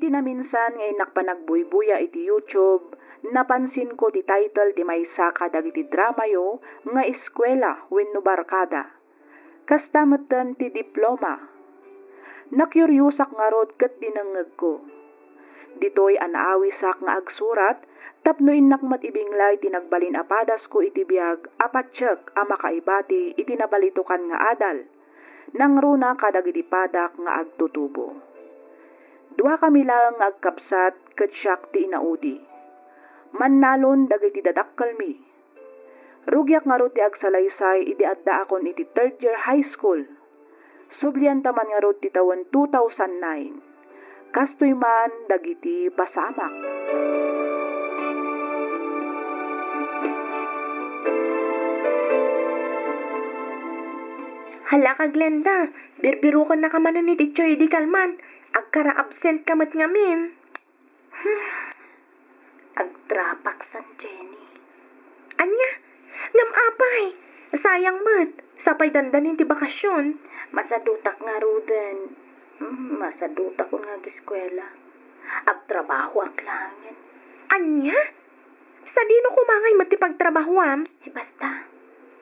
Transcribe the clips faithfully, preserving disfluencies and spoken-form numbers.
Iti naminsan nga innak panagbuybuya iti YouTube, napansinko ti title ti maysa kadagiti dramayo nga Eskuela wenno Barkada. Kasta metten ti Diploma. Nakuriosak ngarud ket dinengngegko. Ditoy a naawisak nga agsurat tapno innak met ibinglay ti nagbalin a padasko iti biag a patiek a makaibati iti nabalitokan nga adal, nangruna kadagiti padak nga agtutubo. Duakami laeng nga agkabsat ket siak ti inaudi. Mannalon dagiti dadakkelmi. Rugiak ngarud ti agsalaysay idi addaakon iti third year high school. Sublianta man ngarud ti tawen two thousand nine. Kastoy man dagiti pasamak. Hala ka, Glenda, birbirokennaka manen ni Teacher idi kalman. Agkara-absent ka met ngamin. Agdrapak san Jenny. Ania? Ngem apay? Sayang met. Sapay dandanin ti bakasyon. Masadutak ngaruden. Hmm, masadutakon nga agiskuela. Agtrabahoak laengen. Ania? Sadino koma ngay met ti pagtrabahoam? Eh, basta,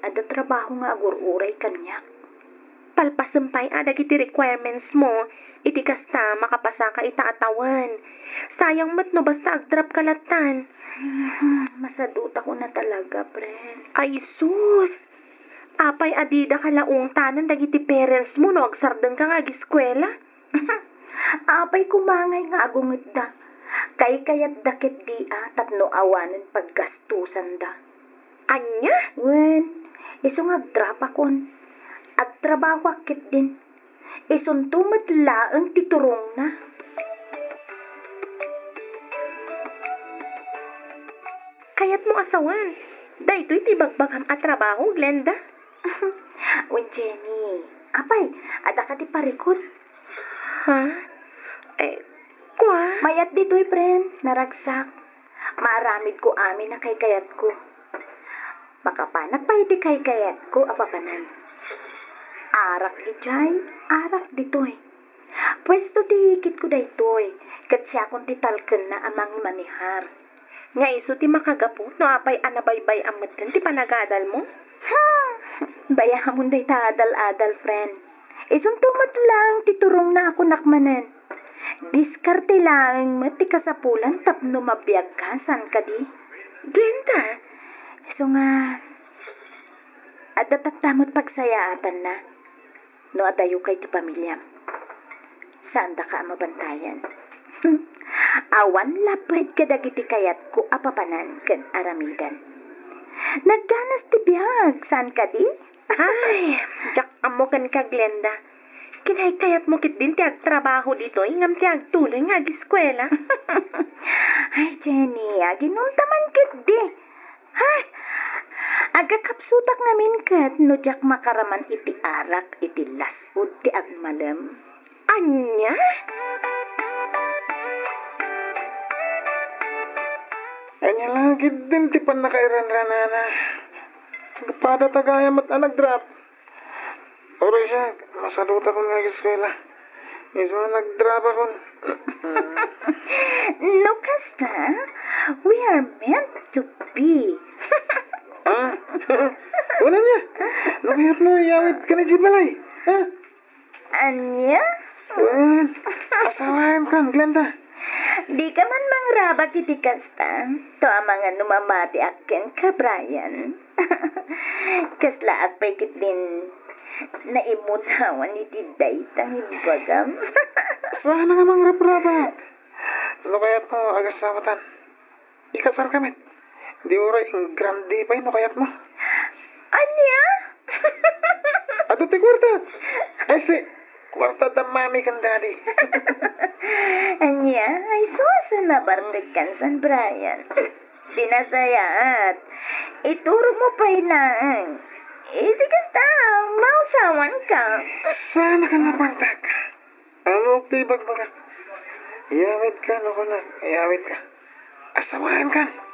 adda trabaho nga agur-uray kaniak. Palpasem pay a dagiti requirements mo, iti kasta, makapasaka ita a tawen. Sayang met no basta agdrap ka lattan. Hmm, masadutakon a talaga, friend. Ay sus! Apay a dida ka la ungtanen dagiti parents mo no agsardengka nga agiskuela? Apay koma ngay nga agungetda. Kaykayatda ketdi a tapno awanen paggastusanda. Ania? Wen, isu nga agdrapakon. Agtrabahoak ketdin. Isunto met laeng ti turongna. Kayatmo a sawen, daytoy ti ibagbagam a trabaho, Glenda? Wen, Jenny, apay, adda ka ti parikut? Ha? Eh, kua? Mayat ditoy, friend, naragsak. Maaramidko amin a kaykayatko. Makapanak pay iti kaykayatko a papanan. Arak idiay, arak ditoy. Puesto ti ikitko daytoy, ket siakon ti talkenna a mangimanehar. Nga isu ti makagapu no apay a nabaybay-am metten ti panagadalmo? Ha! Bayamon dayta adal-adal, friend. Isunto met laeng ti turongna a kunak manen. Diskarte laeng met ti kasapulan tapno mabiagka, saan kadi? Glenda! Isu nga, adda tatta met pagsayaatanna. No adayo kay ti pamiliam, saandaka a mabantayan. Awan lapped kadagiti kayatko a papanan ken aramidan. Nagganas ti biag, saan kadi? Ay, diak ammo kenka, Glenda. Kinaykayatmo ketdin ti agtrabaho ditoy ngem ti agtuloy nga agiskuela. Ay, Jenny, aginumta man ketdi. Ha? Agkakapsutak ngamin ket no diak makaraman iti arak iti las-ud ti agmalem. Ania? Ania la ketdin ti pannakairanranana? Agpada ta gayam met a nagdrap. Uray siak, masadutakon nga agiskuela. Isu nga nagdrapakon. No kasta, we are meant to be. Ah? Wen, ania? No kayatmo, iyawidka idiay balay. Ha? Ania? Wen, asawaenkan, Glenda. Dika man mangrabak iti kasta. To amangan no mamatiak kenka, Brian. Kaslaak pay ketdin naimunawan iti dayta nga imbagam. Saan nga mangrabrabak? No kayatmo, agasawatan. Ikasarka met. Di uray engrande pay no kayatmo. Ania? Adda ti kuarta. Ay, si kuarta da mami ken daddy. Ania? Ay, sus, nabartek kan san Brian. Di nasayaat. Iturog mo pay laeng. Iti kasta, mausawan ka. Saan ka nabartek? Ammok ti ibagbagak. Iyawidka no kunak, iyawidka. Asawaenkan.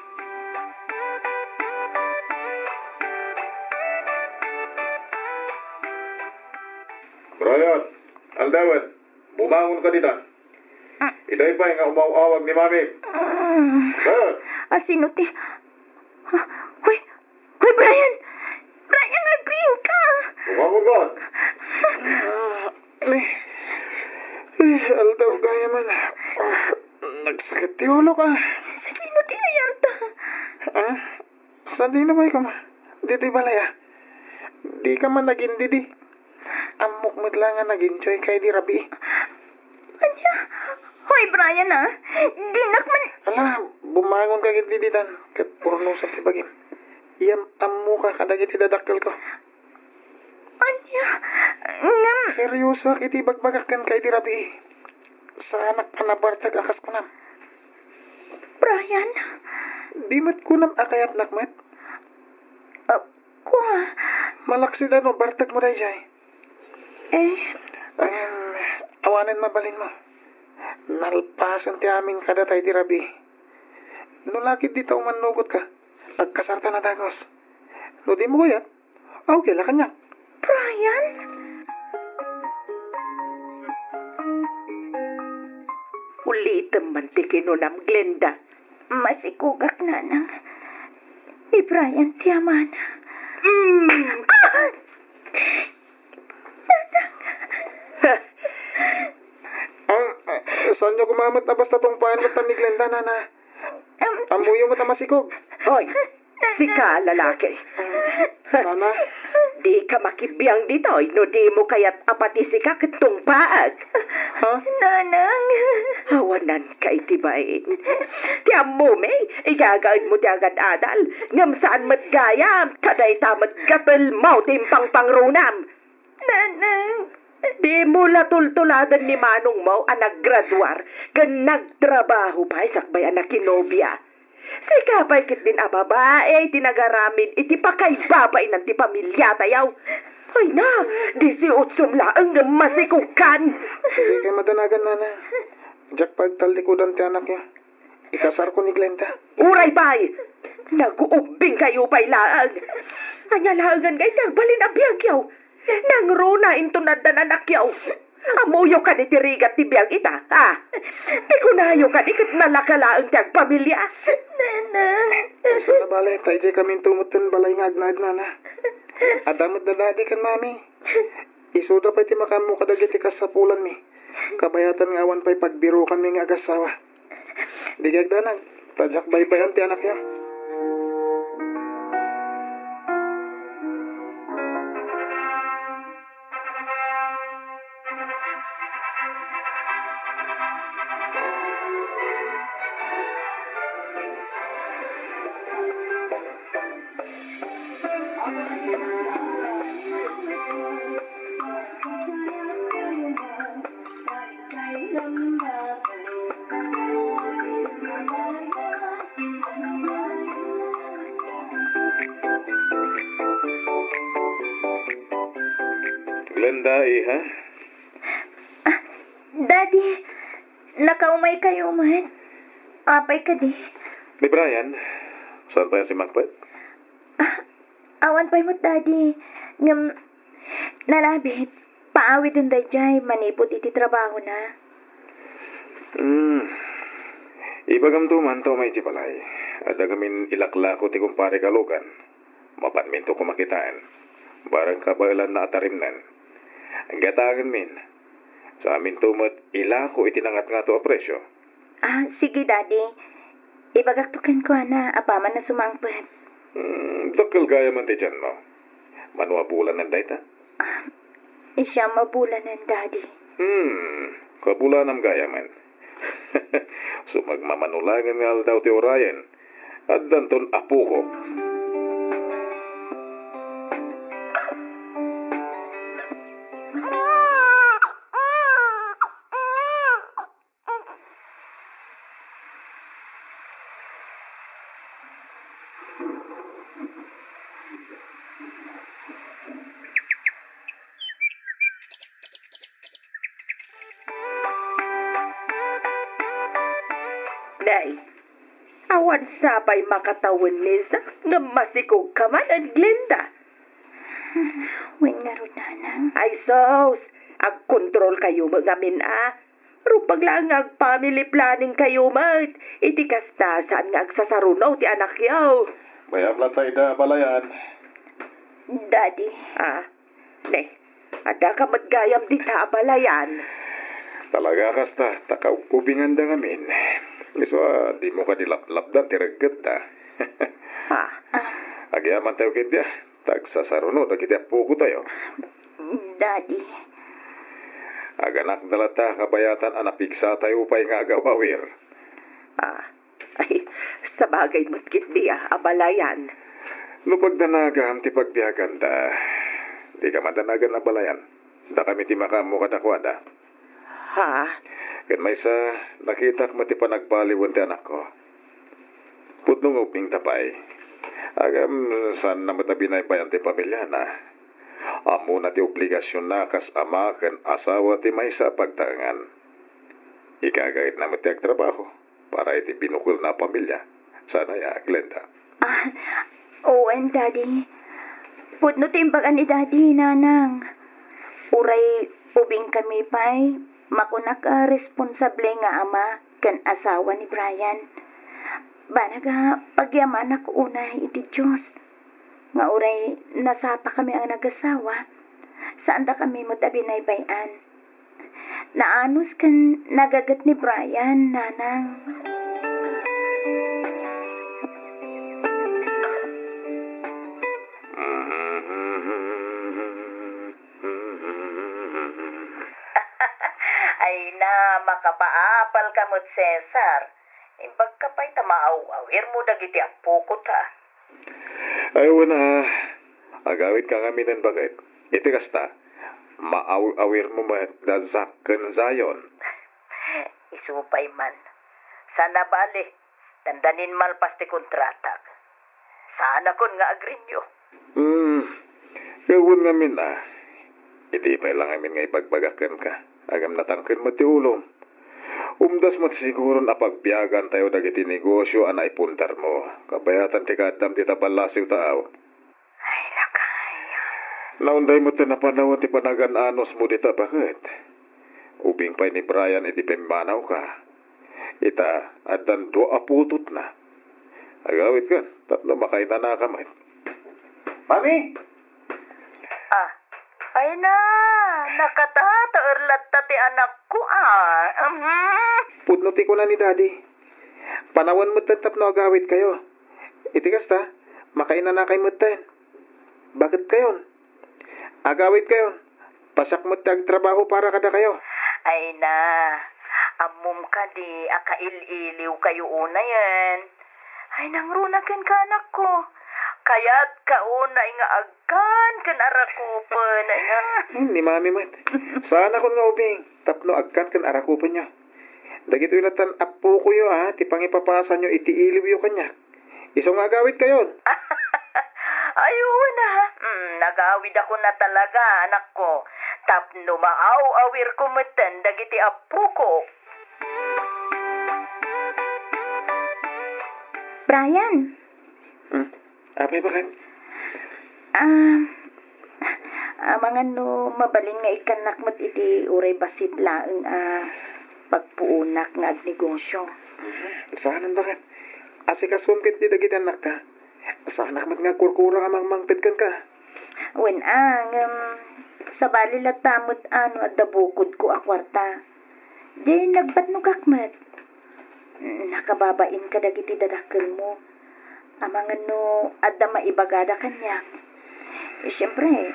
Brian, aldawen, bumangon ka dita. Itay pay nga umaw-awag ni Mami. Ah. Ah. Asino ti, ah, hoy, hoy, Brian! Brian, agriingka! Umaw ka! Ah, ni, eh, aldaw gayam man. Ah, nagsakit ti ulok. Sadino ti ayarta? Ah? Sadino pay koma? Ditoy balay, ah. Dika man nagindidi. Ammok met la nga nag-enjoy ka idi rabii. Ania? Hoy, Brian, ah. Dinak man. Ala, bumangon ka ket diditan, ket purnusak ti bagim. Iyam-ammoka kadagiti dadakkelko. Ania? Ngem seriosoak iti ibagbagak kenka idi rabii. Saanak a nabartek a kas kunam. Brian? Di met kunam a kayatnak met? Ah, kua. Malaksid a no bartekmo daydiay. Eh? Em, awanen mabalinmo. Nalpasen ti amin kadata idi rabii. No la ketdi ta umannugotka, agkasarta a dagus. No dimo kayat, okay la kaniak. Brian? Ulitem man ti kinunam, Glenda. Masikogak, nanang. Ni Brian ti amana. Mm. Ah! Nanang! Ang, eh, saanyo koma met a basta tungpaen met ni Glenda, nana? Em. Ammoyo met a masikog. Hoy, sika, lalaki. Nana? Dika makibiang ditoy no dimo kayat a pati sika ket tungpaek. Ha? Nanang. Awananka iti bain. Ti ammomi, igagaedmo ti agad-adal, ngem saan met gayam ta dayta met gatelmo ti impangpangrunam. Nanang. Dimo la tultuladen ni manongmo a naggraduar ken nagtrabaho pay sakbay a nakinobia. Sika pay ketdin a babai ti nagaramid iti pakaibabainan ti pamiliatayo. Ay na, disiotsom laeng ngem masikogkan. Dikay madanagan, nana. Diak pagtallikudan ti anakyo. Ikasarko ni Glenda. Uray pay! Naguubbingkayo pay laeng. Ania laengen nga iti agbalin a biagyo? Nangruna inton addan anakyo. Ammoyo kadi ti rigat ti biag ita, ha? Ti kunayo kadi ket nalaka laeng ti agpamilia. Nanang. Saan a bale, ta idiay kaminto metten balay nga agnaed, nana. Adda met da Daddy ken Mami. Isuda pay ti makaammo kadagiti kasapulanmi. Kabayatan nga awan pay pagbirukanmi nga agassawa. Dikay agdanag, ta diak baybay-an ti anakyo. Glenda, iha? Ah, Daddy, nakaumay kayo met. Apay kadi? Ni Brian, saan pay a simmangpet? Ah, awan pay met, Daddy. Ngem, nalabit. Paawiden daydiay manipud iti trabahona. Hmm. Ibagamto man ta umay iti balay. Adda ngamin ilaklako ti kumparek a lugan. Mapanminto koma kitaen. Bareng kabaelanna a tarimnen. Gatangenmin. Saaminto met ilako iti nangatngato a presio. Ah, sige, Daddy. Ibagakto kenkuana apaman a sumangpet. Hmm, dakkel gayam ti tianmo. Mano a bulanen dayta? Ah, siyam a bulanen, Daddy. Hmm, kabulanam gayamen. Sumagmamano laengen nga aldaw ti urayen, addanton apoko. Nay, awan sa pay makatawen ni Zack ngem masikog ka man, Glenda. Wen ngarud, nanang. Ay sus, agkontrol kayo met ngamin a. Rupag laeng nga ag-family planning kayo met. Iti kasta, saan nga agsasaruno ti anakyo. Bay-am latta ida abalayan. Daddy. Ah, ne. Adda ka met gayam dita abalayan. Talaga kasta, ta kaubinganda ngamin. Isu a, dimo kadi laplapdan ti reggetda. Ha? Agyaman tayo ketdi, ah. Ta agsasaruno dagiti appokotayo. Daddy. Aganakda latta kabayatan a napigsatayo pay nga agawawir. Ah, ay, sabagay met ketdi a, abalayan. No pagdanagam ti pagbiaganda, dika madanagan abalayan. Dakami ti makaammo kadakuada. Ha? Ken maysa, nakitak met ti panagbaliwen ti anakko. Pudno nga ubingta pay. Ngem, saanna met a binaybay-an ti pamiliana. Ammona ti obligasionna kas ama ken asawa ti maysa a pagtaengan. Ikagayatna met ti agtrabaho para iti binukelna a pamilia. Saan aya, Glenda? Ah, wen, Daddy. Pudno ti imbaga ni Daddy, Nanang. Uray ubingkami pay, makunak a responsable nga ama ken asawa ni Brian. Banag a pagyamanak unay iti Dios nga uray nasapakami a nagasawa, saandakami met a binaybay-an. Naanos ken nagaget ni Brian, Nanang. Ay na, makapaapal ka met, Cesar. Imbag ka pay ta maaw-awirmo dagiti appokoda. Ay, wen a, agawidka ngaminen baket. Iti kasta, maaw-awirmo met da Zack ken Zion. Isu pay man. Saan a bale, tanda nin malpas ti kontratak. Saanakon nga agrinyo. Hmm, wen ngamin a. Idi pay la ngamin nga ibagbagak kenka, ngem natangken met ti ulom. Umdas met siguron a pagbiagantayo dagiti negosio a naipundarmo. Kabayatan ti kaaddam dita ballasiw taaw. Ay, lakay. Naunday met ti napanawen ti panagan-anosmo dita baket. Ubing pay ni Brian idi pimmanawka. Ita, addan dua a putotna. Agawidkan tapno makainanaka met. Mami! Ah, ay na, nakatataer latta ti anakko, ah. Mhm. Pudno ti kuna ni Daddy. Panawen metten tapno agawidkayo. Iti kasta, makainanakay metten. Baketkayon. Agawidkayon. Ta siak met ti agtrabaho para kadakayo. Ay na, ammom kadi a kail-iliwkayo unayen. Ay, nangruna kenka, anakko. Kayatka unay nga agkan ken arakupen, ay na. Hmm, ni Mami met. Saanakon nga ubing tapno agkan ken arakupenyo. Dagitoy lattan appokoyo a ti pangipapasanyo iti iliwyo kaniak. Isu nga agawidkayon. Ay, wen a. Mm, nagawidakon a talaga, anakko. Tapno maaw-awirko metten dagiti appoko. Brian! Hmm? Apay, baket? Ah, amangan no mabalin nga ikkannak met iti uray bassit laeng a pagpuonak nga agnegosio. Saanen, baket. Asikasom ketdi dagiti annakta. Saanak met nga agkurkurang a mangmangted kenka. Wen a, ngem sabali latta met a no adda bukodko a kuarta. Diay nagbannogak met. Nakababain kadagiti dadakkelmo. Amangan no adda maibagada kaniak. Siempre,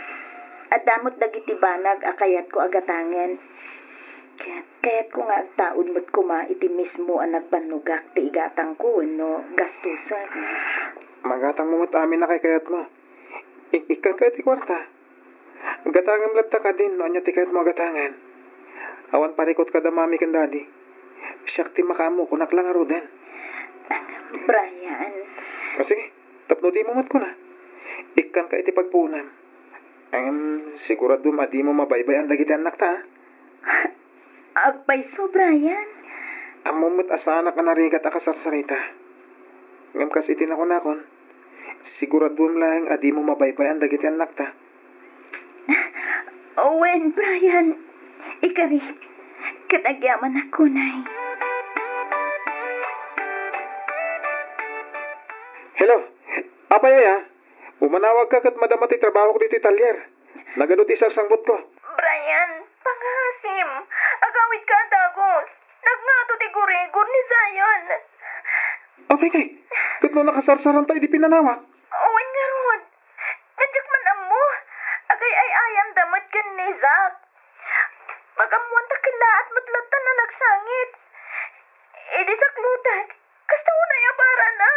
adda met dagiti banag a kayatko a gatangen. Ket kayatko nga agtaud met koma iti mismo a nagbannogak ti igatangko wenno gastusen. Magatangmo met amin a kaykayatmo. Ik-, ikkanka iti kuarta. Gatangem latta kadin no ania ti kayatmo a gatangen. Awan parikut kada Mami ken Daddy. Siak ti makaammo, kunak la ngaruden. Brian. Ah, sige, tapno dimo met kuna. Ikkanka iti pagpuonam. Em, siguraduem a dimo mabaybay-an dagiti annakta, a? Agpayso, Brian. Ammom met a saanak a narigat a kasarsarita. Ngem kas iti nakunakon, siguraduem laeng a dimo mabaybay-an dagiti annakta. Wen, Brian, ikarik. Ket agyamanak, kunay. Hello. Apay aya? Umanawagka ket madama ti trabahok ditoy talyer. Nagadu ti sarsangputko. Brian, pangaasim. Agawidka a dagus. Nagngato ti gurigor ni Zion. Apay kay? Ket no nakasarsaranta idi pinanawak? Wen ngarud. Nga diak man ammo. Agay-ay-ayamda met ken ni Zack. Magammoanta ken laat met latta a nagsangit. Idi saklutek, kasta unay a parana.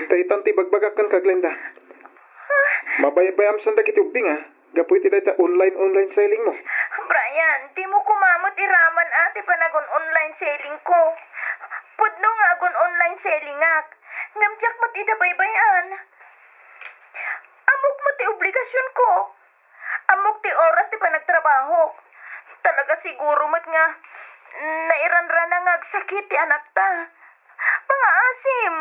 Daytan ti ibagbagak kenka, Glenda. Mabaybayam sanda dagiti ubbing, a, gapu iti dayta online, online selling mo. Brian, dimo koma met iraman a ti panagun-online selling ko. Pudno nga agun-online sellingak, ngem diak met ida baybay-an. Ammok met ti obligasionko. Ammok ti oras ti panagtrabahok. Talaga siguro met nga nairanrana nga agsakit ti anakta. Pangaasim,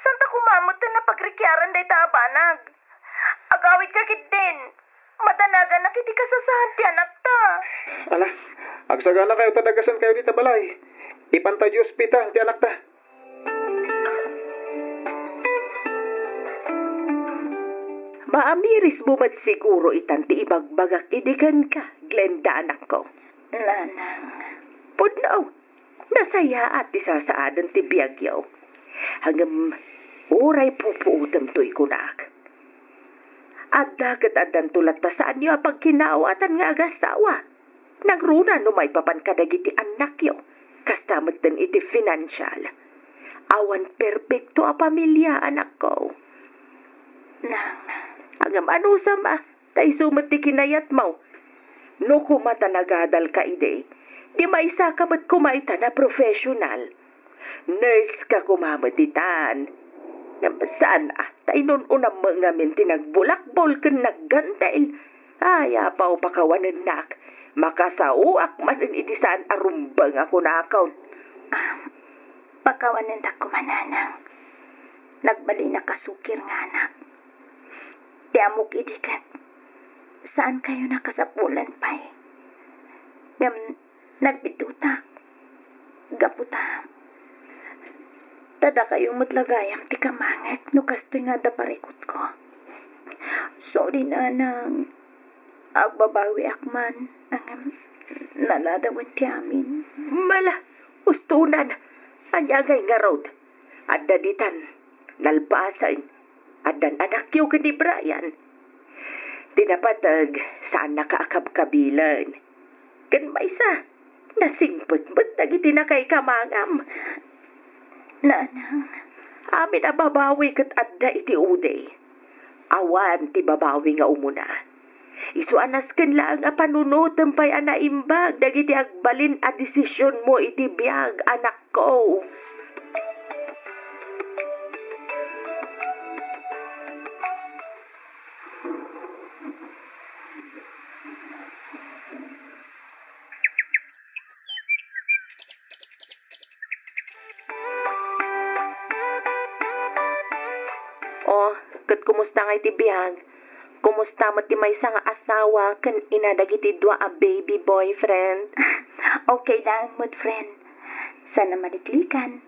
saanta koma met a pagrikiaran dayta a banag. Agawidka ketdin. Madanaganak iti kasasaan ti anakta. Ala, agsaganakayo ta dagasenkayo dita balay. Ipanta iti ospital ti anakta. Maamirismo met siguro itan ti ibagbagak idi kenka, Glenda, anakko. Nanang. Pudno, nasayaat ti sasaaden ti biagyo. Ngem uray pupuotem toy kunak. Adda ket addanto latta saanyo a pagkinaawatan nga agasawa. Nangruna no maipapan kadagiti annakyo, kasta metten iti financial. Awan perpekto a pamilia, anakko. Nang. Ngem anusam a, ta isu met ti kinayatmo. No koma ta nagadalka idi, di maisaka met koma itan a professional. Nurse ka koma met itan. Ngem saan a, ta inun-unam met ngamin ti nagbulakbol ken naggantel. Ay, apaw, pakawanennak. Makasaoak manen iti saan a rumbeng a kunakon. Ah, pakawanendak koma, nanang. Nagbalinak a sukir nga anak. Ti ammok idi ket, saankayo a kasapulan pay. Ngem nagbiddutak. Gapu ta, ta dakayo met la gayam ti kamangek no kastoy nga adda parikutko. Sorry, nanang. Agbabawiak man, ngem naladawen ti amin. Mala, ustonan. Ania ngay ngarud? Adda ditan nalpasen. Addan anakyo ken ni Brian. Ti napateg, saannaka a kabkabilen. Ken maysa, nasingpet met dagiti nakaikamangam. Nanang. Amin a babawi ket adda iti udi. Awan ti babawi nga umuna. Isu a nasken laeng a panunotem pay a naimbag dagiti agbalin a desisionmo iti biag, anakko. Oh, ket kumusta ngay ti biag? Kumusta met ti maysa nga asawa ken ina dagiti dua a baby boyfriend? Okay laeng met, friend. Saan a maliklikan.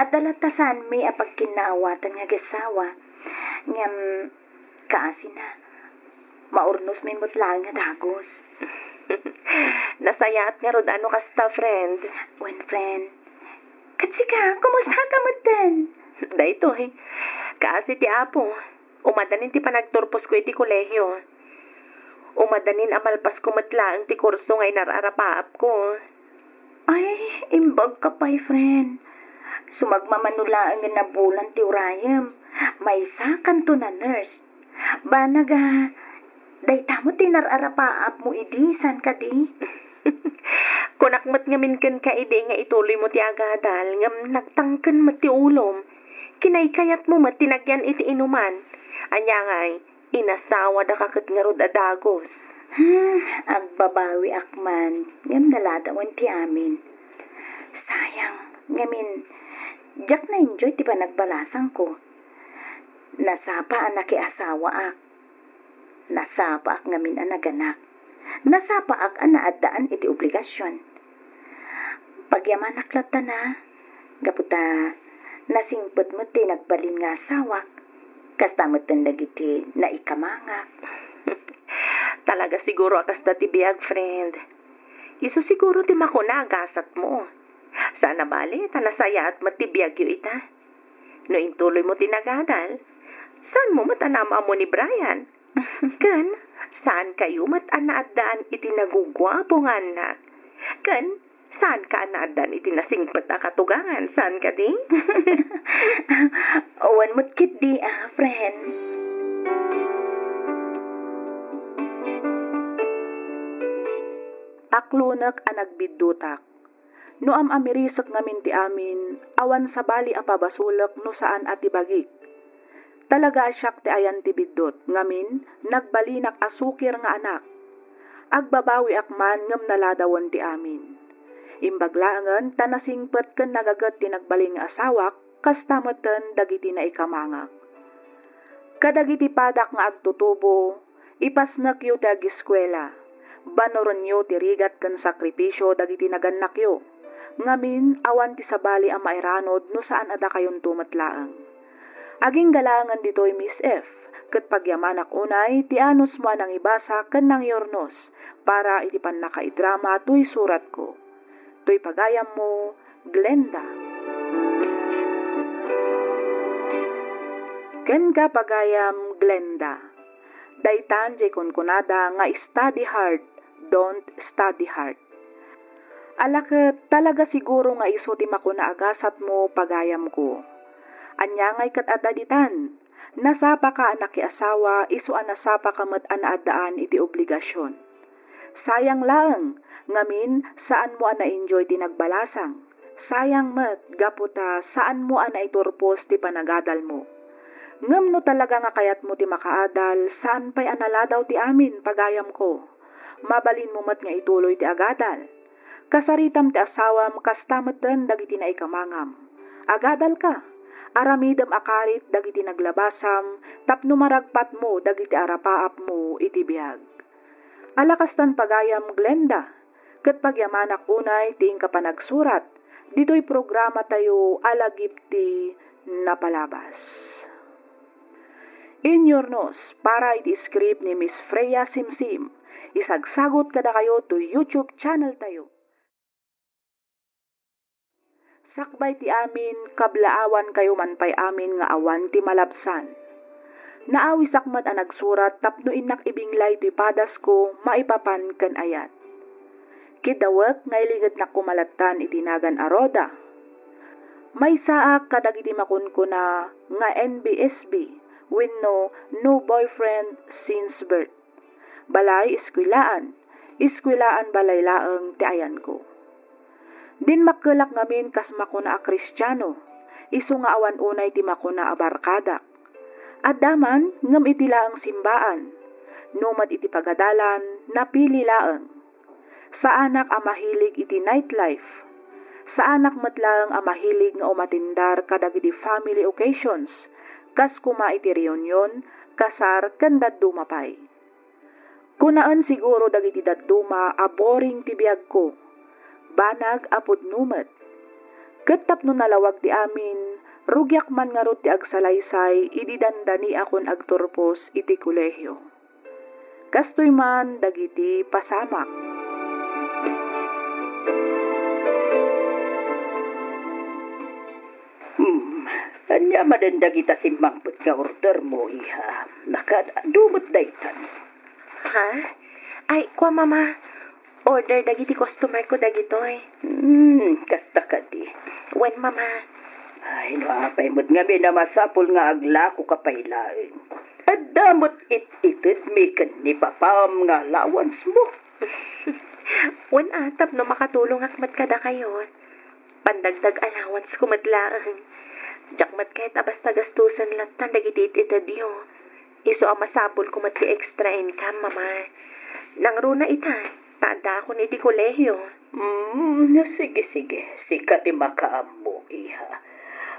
Adda latta saanmi a pagkinnaawatan nga agasawa. Ngem, kaasina, maurnosmi met laeng a dagus. Nasayaat ngarud a no kasta, friend. Wen, friend. Ket sika, kumustaka metten? Daytoy, kaasi ti Apo, umadanin ti panagturposko iti kolehio. Umadanin a malpasko met laeng ti kurso nga inar-arapaapko. Ay, imbagka pay, friend. Sumagmamano laeng nga nabulan ti urayem. Maysakanto a nurse. Banag a, dayta met ti inar-arapaapmo idi, saan kadi? Kunak met ngamin kenka idi nga ituloymo ti agadal, ngem nagtangken met ti ulom. Kinaykayatmo met ti nagyan iti inuman. Ania ngay, inasawadaka ket ngarud a dagus. Hmm, agbabawiak man, ngem naladawen ti amin. Sayang, ngamin, diak na-enjoy ti panagbalasangko. Nasapa a nakiasawaak. Nasapaak ngamin a naganak. Nasapaak a naaddaan iti obligasion. Pagyamanak latta na, gapu ta nasingpet met ti nagbalin nga asawak, kasta metten dagiti naikamangak. Talaga siguro a kasta ti biag, friend. Isu siguro ti makuna a gasatmo. Saan a bale ta nasayaat met ti biagyo ita. No intuloymo ti nagadal, saanmo met a naam-ammo ni Brian. Ken saankayo met a naaddaan iti naguguapo nga annak. Ken saanka a naaddaan iti nasingpet a katugangan, saan kadi? Wen met ketdi, ah, friend. Aklonek a nagbiddutak. No am-amirisek ngamin ti amin, awan sabali a pabasolek no saan a ti bagik. Talaga a siak ti ayan ti biddut, ngamin, nagbalinak a sukir nga anak. Agbabawiak man ngem naladawen ti amin. Imbag laengen ta nasingpet ken nagaget ti nagbalin nga asawak, kasta metten dagiti naikamangak. Kadagiti padak nga agtutubo, ipasnekyo ti ageskuela. Banorenyo ti rigat ken sakripisio dagiti nagannakyo. Ngamin, awan ti sabali a mairanod no saan a dakayonto met laeng. Agingga laengen ditoy, Miss F, ket pagyamanak unay ti anusmo a nangibasa ken nangyurnos para iti pannakaidrama toy suratko. Toy pagayammo, Glenda. Kenka, pagayam, Glenda. Daytan diay kunkunada nga study hard, don't study hard. Ala ket, talaga siguro nga isu ti makuna a gasatmo, pagayamko. Ania ngay ket adda ditan? Nasapaka a nakiasawa, isu a nasapaka met a naaddaan iti obligasion. Sayang laeng, ngamin, saanmo a na-enjoy ti nagbalasang. Sayang met, gapu ta saanmo a naiturpos ti panagadalmo. Ngem no talaga nga kayatmo ti makaadal, saan pay a naladaw ti amin, pagayamko. Mabalinmo met nga ituloy ti agadal. Kasaritam ti asawam, kasta metten dagiti naikamangam. Agadalka. Aramidem a karit dagiti naglabasam tapno maragpatmo dagiti arapaapmo iti biag. Ala kastan, pagayam, Glenda, ket pagyamanak unay ti inka panagsurat ditoy programatayo a lagip ti napalabas. Inyurnos para iti script ni Miss Freya Simsim. Isagsagot kadakayo to YouTube channel tayo. Sakbay ti amin, kablaawankayo man pay amin nga awan ti malabsan. Naawisak met a nagsurat tapno innak ibinglay toy padasko maipapan ken ayat. Kiddawek nga iligednak koma lattan iti nagan a Rhoda. Maysaak kadagiti makunkuna nga N B S B wenno no boyfriend since birth. Balay, eskuelaan, eskuelaan, balay laeng ti ayanko. Dimmakkelak ngamin kas makuna a Kristiano, isu nga awan unay ti makuna a barkadak. Adda man, ngem iti laeng simbaan, no met iti pagadalan, napili laeng. Saanak a mahilig iti nightlife. Saanak met laeng a mahilig nga umatindar kadagiti family occasions, kas koma iti reunion, kasar, ken dadduma pay. Kunaen siguro dagiti dadduma a boring ti biagko. Banag a pudno met. Ket tapno nalawag ti amin, rugiak man ngarud ti agsalaysay idi dandaniakon agturpos iti kolehio. Kastoy man dagiti pasamak. Hmm, ania manen dagita simmangpet nga ordermo, iha? Nakaad-adu met daytan. Ha? Ay, kua, Mama. Order dagiti customer ko dagitoy. Hmm, kasta kadi. Wen, Mama. Ay, no apay met ngamin a masapul nga aglakoka pay laeng. Adda met it-itedmi ken ni Papam nga allowance mo. Wen, a, tapno makatulongak met kadakayo. Pandagdag allowance ko met laeng. Diak met ket a basta gastusen latta dagiti it-itedyo. Isu a masapul ko met ti extra income, Mama. Nangruna ita, ta addaakon iti kolehio. Mm, sige, sige. Sika ti makaammo, iha.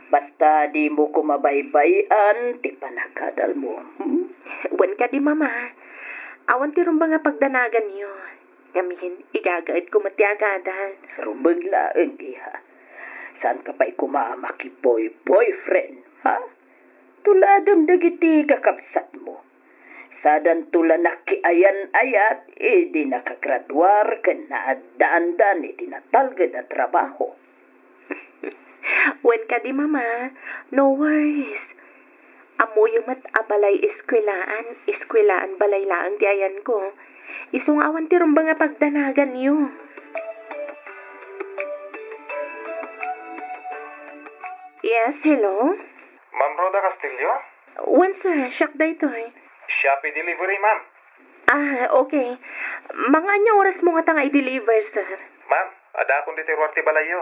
Basta dimo ko mabaybay-an ti panagadalmo. Hmm? Wen kadi, Mama. Awan ti rumbeng a pagdanaganyo. Ngamin, igagaedko met ti agadal. Rumbeng laeng, diha. Saanka pay koma a makiboy-boyfriend, ha? Tuladem dagiti kakabsatmo. Sadanto la nakiayan-ayat idi nakagraduar ken naaddaandan iti natalged a trabaho. Wen kadi, Mama, no worries. Ammoyo met a balay eskuelaan, eskuelaan balay laeng ti ayanko. Isu nga awan ti rumbeng a pagdanaganyo. Yes, hello? Ma'am Rhoda Castillo? Wen, sir. Siak daytoy. Shopee delivery, ma'am. Ah, okay. Mga ania orasmo ngata nga i-deliver, sir? Ma'am, addaakon ditoy ruar ti balayyo.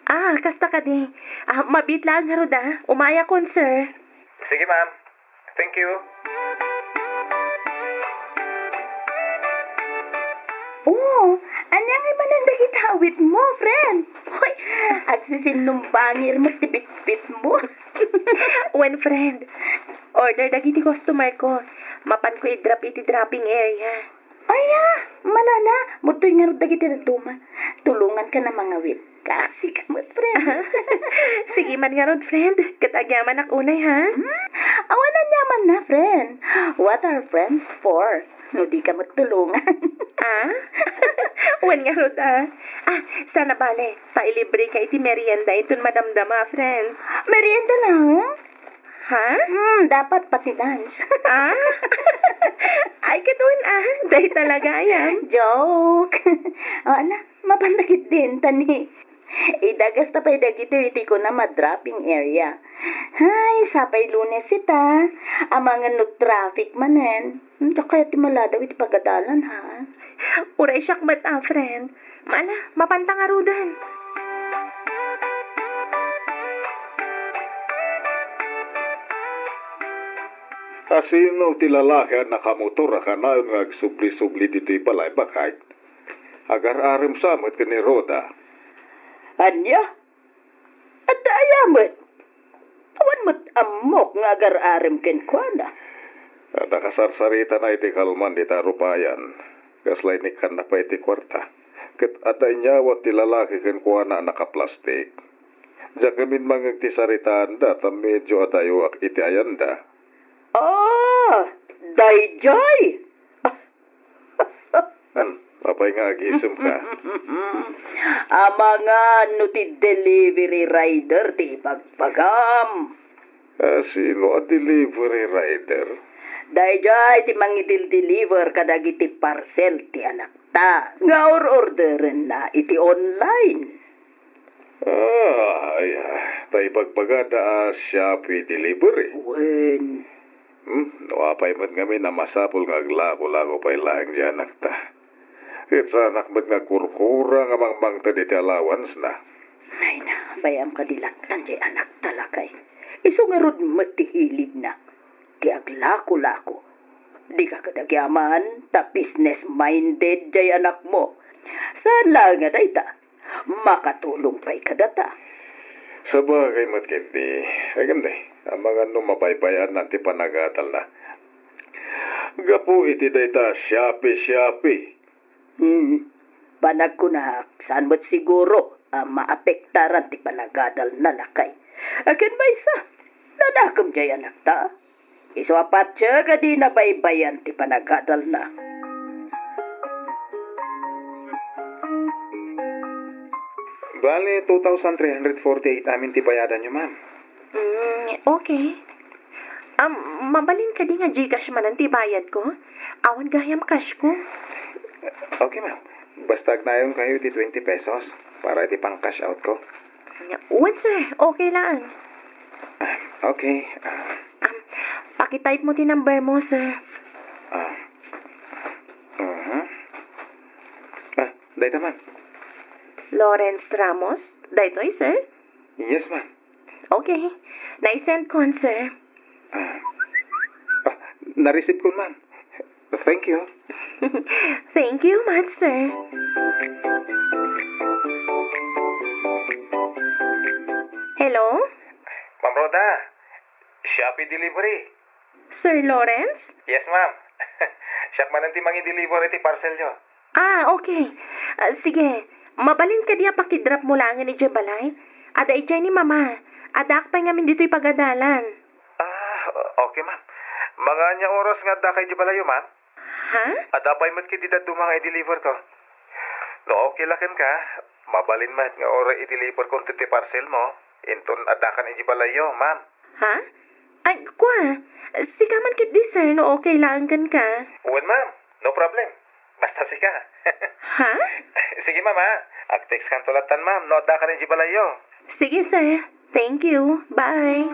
Ah, kasta kadi. Ah, mabiit laeng ngarud, ah. Umayakon, sir. Sige, ma'am. Thank you. Oh, ania ngay manen dagiti awitmo, friend? Hoy, agsisinnumbangir met ti bitbitmo. Wen, friend, order dagiti customerko. Mapanko i-drop iti dropping area. Aya, malala, mudtoy ngarud dagiti dadduma. Tulonganka a mangawit. Kaasi ka met, friend. Sige man ngarud, friend. Ket agyamanak unay, ha? Hmm? Awan aniamanna, friend. What are friends for? No dika met tulongan. Ah? Wen ngarud, ah. Ah, saan a bale, pailibreka iti merienda inton madamdama, friend. Merienda lang? Ha? Hmm, dapat pati lunch. Ah? Ay, ket wen, ah. Dayta la gayam. Joke. O, ala, mapanda ketdin, tani. Idagasta pay dagitoy iti kunam a dropping area. Hay, sapay Lunes ita. Amangan no traffic manen. Hmm, diak kayat ti maladaw iti pagadalan, ha? Uray siak met, ah, friend. Ala, mapanta ngaruden. A sino ti lalaki a nakamotor a kanayon nga agsubli-subli ditoy balay, baket? Agar-arem sa met ken ni Rhoda. Ania? Adda aya met? Awan met ammok nga agar-arem kenkuana. Adda kasarsaritana iti kalman dita rupayan. Kasla inikkanna pay iti kuarta. Ket adda inyawat ti lalaki kenkuana a nakaplastik. Diak ngamin mangngeg ti saritaanda ta medio adayoak iti ayanda. Ah, daydiay! Hmm, apay nga agisemka? Amangan no ti delivery rider ti ibagbagam. Ah, sino a delivery rider? Daydiay ti mangidel-deliver kadagiti parcel ti anakta nga or-orderenna iti online. Ah, ay, ah, ta ibagbagada a Shopee delivery. Wen. Hmm, no apay met ngamin a masapul nga aglako-lako pay laeng diay anakta. Ket saanak met nga agkurkura nga mangmangted iti allowance-na. Ay na, bay-am kadi lattan diay anakta, lakay. Isu ngarud met ti hiligna, ti aglako-lako. Dika ket agyaman, ta business-minded diay anakmo. Saan laeng a dayta, makatulong pay kadata. Sabagay met ketdi, agem di, amangan no mabaybay-anna ti panagadalna. Gapu iti dayta a Shopee, Shopee. Hmm. Panagkunak, saan met siguro a maapektaran ti panagadalna, lakay. Ken maysa, nanakem diay anakta. Isu a patse a di nabaybayan ti panagadalna. Bale, two thousand three hundred forty-eight amin ti bayadanyo, ma'am. Mm, okay. Um, mabalin kadi nga Gcash manen ti bayadko? Awan gayam cash ko. Okay, ma'am. Basta agnayonkayo iti twenty pesos para iti pang-cash out ko. Wen, sir. Okay lang. Ah, okay. Ah. Um, pakitype mo ti number mo, sir. Ah. Mhm. Ah, dayta, ma'am. Lawrence Ramos, daytoy, sir? Yes, ma'am. Okay. Naisend ko, sir. Ah. Ah, na-receive ko, ma'am. Thank you. Thank you much, sir. Hello? Ma'am Rhoda, Shopee delivery. Sir Lawrence? Yes, ma'am. Siak manen ti mangi-deliver iti parcelyo. Ah, okay. Ah, sige. Mabalin kadi a pakidrop mo laengen idiay balay? Adda idiay ni Mama. Addaak pay ngamin ditoy pagadalan. Ah, okay, ma'am. Mga ania oras nga addaka idiay balayyo, ma'am? Ha? Adda pay met ketdi dadduma nga i-deliver ko. No okay la kenka, mabalin met nga uray i-deliver ko ti parcel mo, inton addakan idiay balayyo, ma'am. Ha? Ay, kua, sika man ketdi, sir, no okay laeng kenka. Wen, ma'am. No problem. Basta sika. Ha? Sige, ma'am, ha? Ag-text kanto lattan, ma'am, no addakan idiay balayyo. Sige, sir. Thank you. Bye.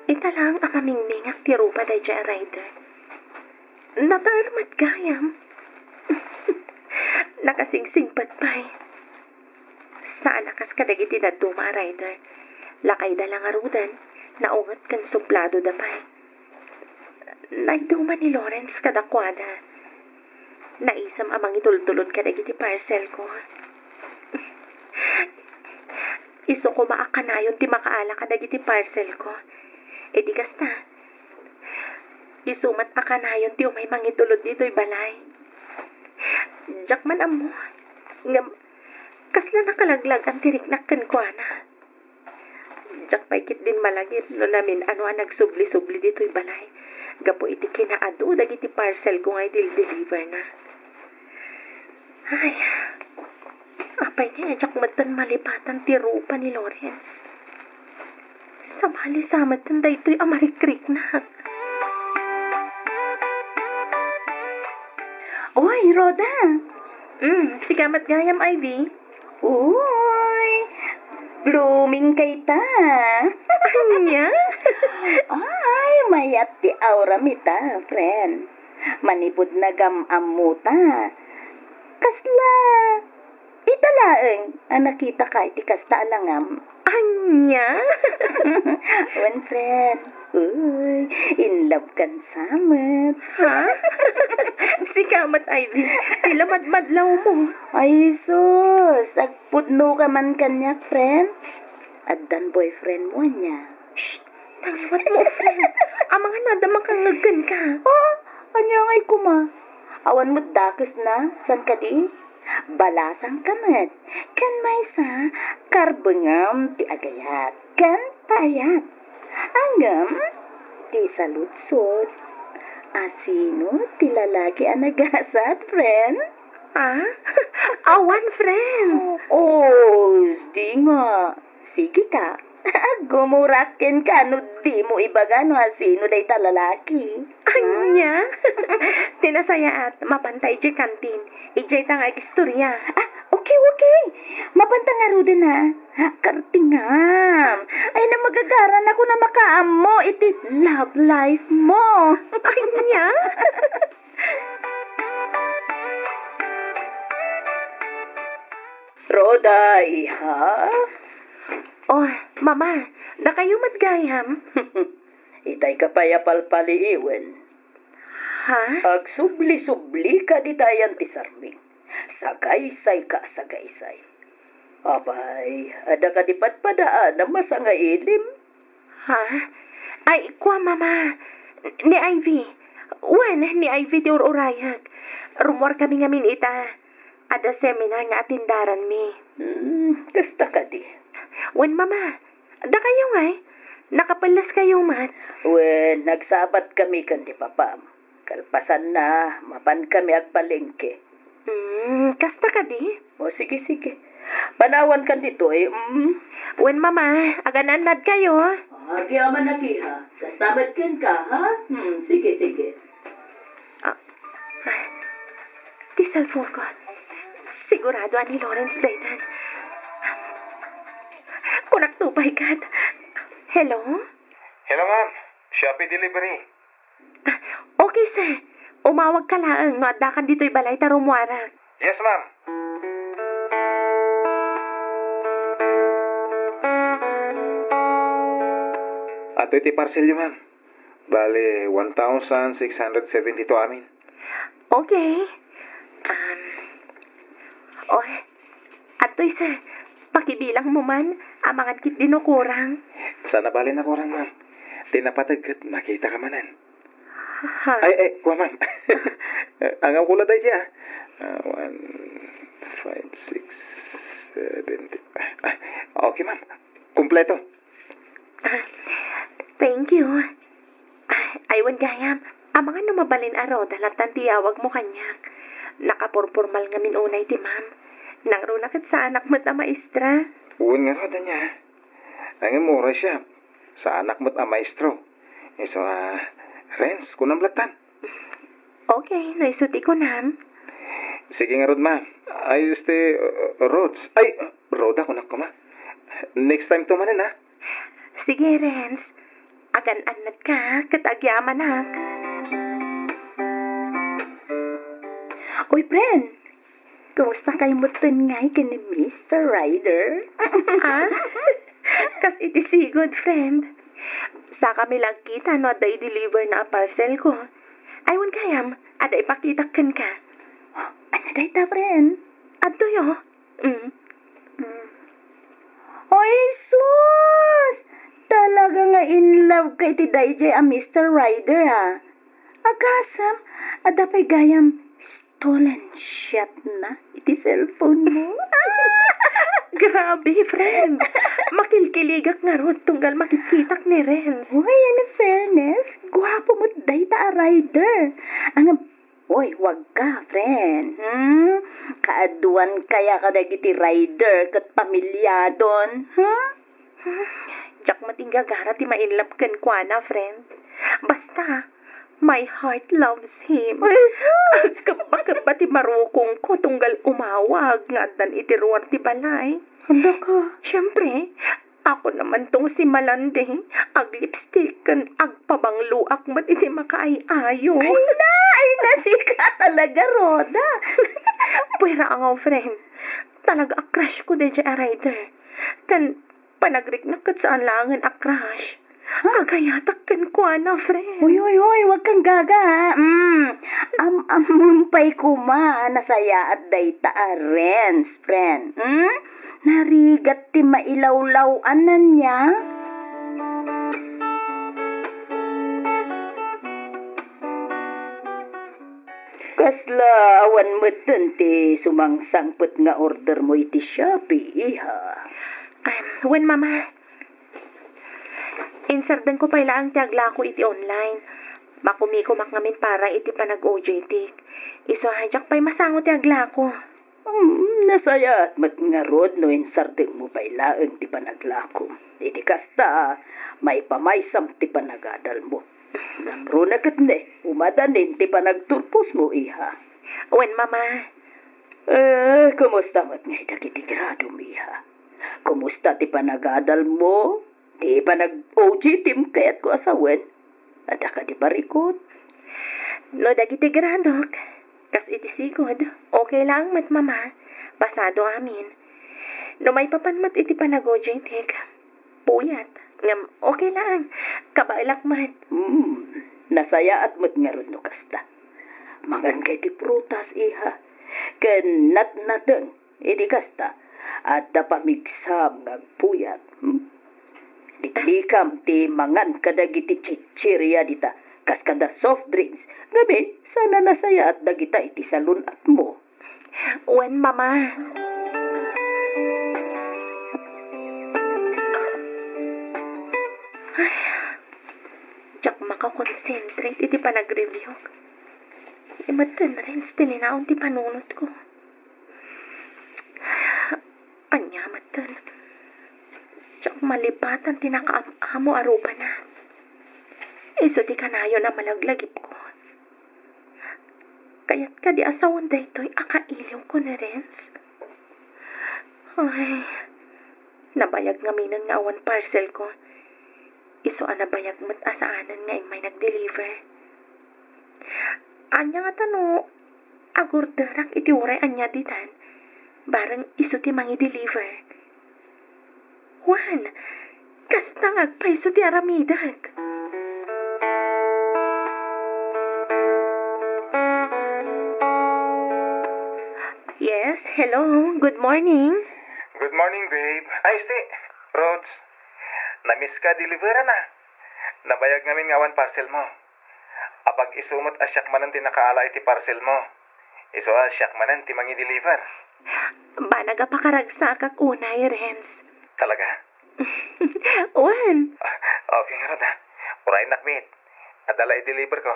Ita laeng a mamingmingak ti rupa daydiay a rider. Nataer met gayam. Nakasingsingpet pay. Saan a kas kadagiti dadduma a rider. Lakayda la ngaruden, naunget ken supladoda pay. Naiduma ni Lawrence kadakuada. Naisem a mangitultulod kadagiti parcel ko. Isu koma a kanayon ti makaala kadagiti parcel ko. Idi kasta, isu met a kanayon ti umay mangitulod ditoy balay. Diak man ammo, ngem kasla nakalaglag-an ti riknak kenkuana. Diak pay ketdin malagip no namin-ano a nagsubli-subli ditoy balay gapu iti kinaadu dagiti parcel ko nga idil-deliver na. Ay, apay nga diak metten malipatan ti rupa ni Lawrence? Sabali sa metten daytoy a marikriknak. Oy, Rhoda! Mm, sika met gayam, Ivy. Uy, blooming ka ita. Ania? Ay, mayat ti auram ita, friend. Manipud nagam-ammo ta. Kasla ita laeng a nakitaka iti kasta a langam. Ania? Wen, friend. Uy, in love kan sa met. Ha? Sika met, Ivy. Ti la madmadlaw mo. Ay, sus. Agpudno ka man kaniak, friend. Addan boyfriend mo, ania? Shh! Tangwat mo, friend. Amangan adda makangngeg kenka. Oh, ania ngay koma? Awan met dakesna, saan kadi? Balasang ka met. Ken maysa, karbengam ti agayat ken paayat. Ngem ti saludsod, asino ti lalaki a nagasat, friend? Ah? Awan, friend. Oh, di nga. Sige ka. Agumurak kenka no dimo ibaga no asino dayta lalaki. Ania? Ti nasayaat, mapanta idiay kantin. Idiay ta nga agistorya. Ah, okay, okay. Mapanta ngaruden, ha? Ha, kartingam. Ay, na magagaran ako na makaammo iti love life mo. Ania? Rhoda, iha? Oh, Mama, dakayo met gayam? Itayka pay a palpaliiwen. Ha? Agsubli-subli ka ditayan ti sarming. Sagaysay ka, sagaysay. Apay, adda kadi padpadaan a masangailim? Ha? Ay, kua, Mama. Ni Ivy. Wen, ni Ivy ti ur-urayek. Rummuar kami ngamin ita. Adda seminar nga atendaranmi. Hmm, kasta kadi. Wen, Mama. Dakayo ngay. Nakapelles kayo met. Wen, nagsabat kami ken ni Papam. Kalpasanna, mapan kami agpalengke. Hmm, kasta kadi? O, sige, sige. Panawan kan ditoy, mm. Wen, Mama, agan-annad kayo. Agyamanak, iha. Kasta met kenka, ha? Hmm, sige, sige. Ah, ah, ti cellphone ko. Sigurado a ni Lawrence daytan. Kunak to pay ket. Hello? Hello, ma'am. Shopee delivery. Ah, okay, sir. Umawag ka laeng no adda kan ditoy balay ta rummuarak. Yes, ma'am. Adtoy ti parcelyo, ma'am. Bale, one thousand six hundred seventy-two amin. Okay. Um, oh, adtoy, sir. Pakibilang mo man, amangan ketdi no kurang. Saan a bale a kurang, ma'am. Ti napateg ket nakitaka manen. Ha? Ay, ay, kua, ma'am. Angawko la daydi, ah. Ah, one, five, six, seven, eight. Ah, okay, ma'am. Kumpleto. Ah, thank you. Ay, wen gayam, amangan no mabalin a Rhoda lattan ti iyawagmo kaniak. Nakapurpormal ngamin unay ti ma'am. Nangruna ket saanak met a maestra. Wen ngarud ania. Ngem uray siak, saanak met a maestro. Isu a, Renz, kunam lattan. Okay, no isu ti kunam. Sige ngarud, ma'am. Ay, este, uh, Rhodes. Ay, uh, Rhoda, kunak koma. Next time to manen, ha? Sige, Renz. Agan-annatka ket agyamanak. Uy, friend, kumusta kayo metten ngay ken ni Mister Ryder? Ah? Kas iti sigud, friend. Sakami la agkita no adda i-deliver na a parcel ko. Ay, wen gayam, adda ipakitak kenka. Ania dayta, friend? Adtoyo. Mm. Mm. Oy, sus! Talaga nga in love ka iti daydiay a Mister Ryder, ha? Agasem, adda pay gayam stolen shot na iti cellphone mo. Grabe, friend. Makilkiligak ngarud tunggal makitkitak ni Renz. Uy, in fairness, guapo met dayta a Ryder. Ang Oy, wagga, friend. Hmm? Kaaduan kaya kadagiti Ryder ket pamiliadon? Hmm? Diak met inggagara ti ma-in love kenkuana, friend. Basta, my heart loves him. Ay, sus! Agkebba-kebba ti marukongko tunggal umawag nga addan iti ruar ti balay. Hala ka. Siyempre, ako naman tong si Malandi, ag-lipstick ken agpabangloak met iti makaay-ayo. Ay na, ay na, sika talaga, Rhoda. Pwera nga, friend. Talaga a crush ko daydiay a Ryder. Ken panagriknak ket saan laengen a crush. Agayatak kenkuana, friend. Uy, uy, uy, wag kang gaga, ha? Mm. Am-ammom pay koma a nasayaat dayta a Renz, friend. Hmm? Narigat ti mailawlaw-an ania? Kasla awan metten ti sumangsangpet nga order mo iti Shopee, iha? Ah, wen, Mama. Insardengko pay laeng ti aglako iti online. Makumikomak ngamin para iti panag-O J T. Isu a diak pay masango ti aglako. Hmm, nasayaat met ngarud no insardengmo pay laeng ti panaglakom. Iti kasta, maipamaysam ti panagadalmo. Nangruna ket ne, umadanin ti panagturposmo, iha. Wen, Mama. Eh, kumusta met ngay dagiti gradom, iha? Kumusta ti panagadalmo? Ti panag-O J T-m kayatko a sawen? Adda kadi parikut? No dagiti gradok, kas iti sigud, okay laeng met, Mama. Pasado amin. No maipapan met iti panag-O J T-k, puyat, ngem okay laeng. Kabaelak met. Hmm, nasayaat met ngarud no kasta. Mangan kay ti prutas, iha, ken natnateng. Iti kasta, adda pamigsam nga agpuyat. Hmm? Liklikam ti mangan kadagiti chichirya dita, kas kada soft drinks, ngem saan a nasayaat dagita iti salun-atmo. Wen, Mama. Ay, diak makakonsentrate iti panagreviewk. Imetten Renz ti linaon ti panunotko. Ania metten, diak malipatan ti nakaam-amo a rupana. Isu ti kanayon a malaglagipko. Kayat kadi a sawen daytoy a kailiwko ni Renz? Ay, nabayag ngaminen nga awan parcelko. Isu a nabayag met a saanen nga immay nag-deliver. Ania ngata no agorderak iti uray ania ditan, bareng isu ti mangi-deliver? Wen, kasta nga agpayso ti aramidek. Yes, hello, good morning. Good morning, babe. Ay, este, Rods, na-miss ka deliveran, ah. Nabayag ngamin nga awan parcel mo. Apag isu met a siak manen ti nakaala iti parcel mo. Isu a siak manen ti mangi-deliver. Banag a pakaragsakak unay, Renz. Talaga? Wen. Okay ngarud, ha? Urayennak met. Adda la i-deliver ko.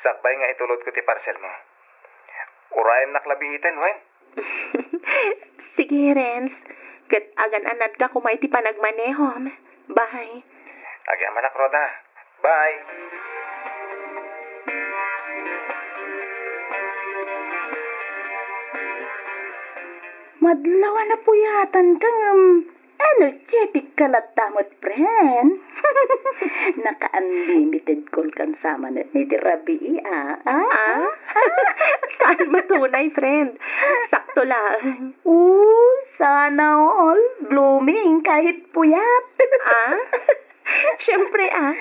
Sakbay nga itulodko ti parcel mo. Urayennak la biiten, wen? Sige, Renz. Ket agan-anadka koma iti panagmanehom. Bye. Agyamanak, Rhoda. Bye. Madlaw a napuyatanka ngem energetic ka latta met, friend. Naka-unlimited call kan sa manen iti rabii, a? A? Ah? Saan met unay, friend? Sakto laeng. Oh, sana all. Blooming kahit puyat. Ah? Siyempre, ah.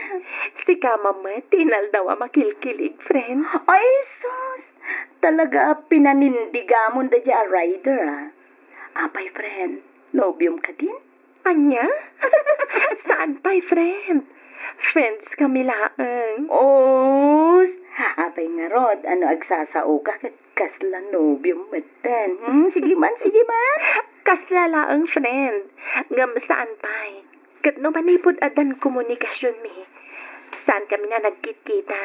Sika met ti inaldaw a makilkilig, friend. Ay, sus! Talaga a pinanindigamon daydiay a rider, ah. Apay, friend? Nobiom kadin? Ania? Saan pay, friend? Friends kami laeng. Os! Apay ngarud, ano agsasaoka ket kasla nobiom metten? Hmm, sige man, sige man. Kasla laeng, friend. Ngem saan pay. Ket no manipud addan komunikasionmi, saan kami nga nagkitkita.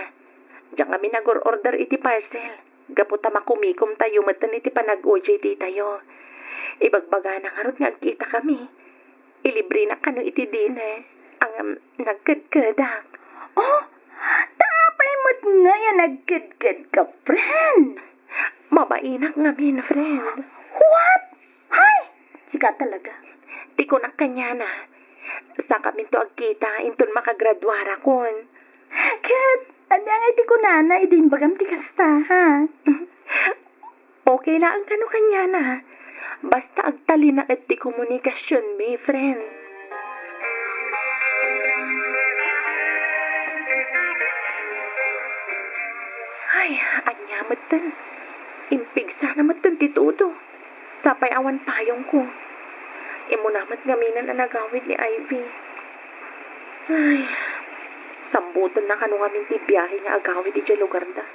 Diak kami nag-or-order iti parcel. Gapu ta makumikomtayo metten iti panag-O J T tayo. Ibagbagana ngarud nga agkita kami. Ilibrena kano iti dinner. Ngem nagkedkedak. Oh, ta apay met ngay a nagkedkedka, friend? Mabainak ngamin, friend. What? Hay! Sika talaga. Ti kunak kaniana, sakaminto agkita inton makagraduarakon. Ket, ania ngay ti kunana idi imbagam ti kasta, ha? Okay laeng kano kaniana. Basta agtalinaed ti komunikasionmi, friend. Ay, ania metten. Impigsana metten ti tudo. Sapay awan payongko. Immuna met ngaminen a nagawid ni Ivy. Ay, sambutenna kano ngamin ti biahe nga agawid idiay lugarda.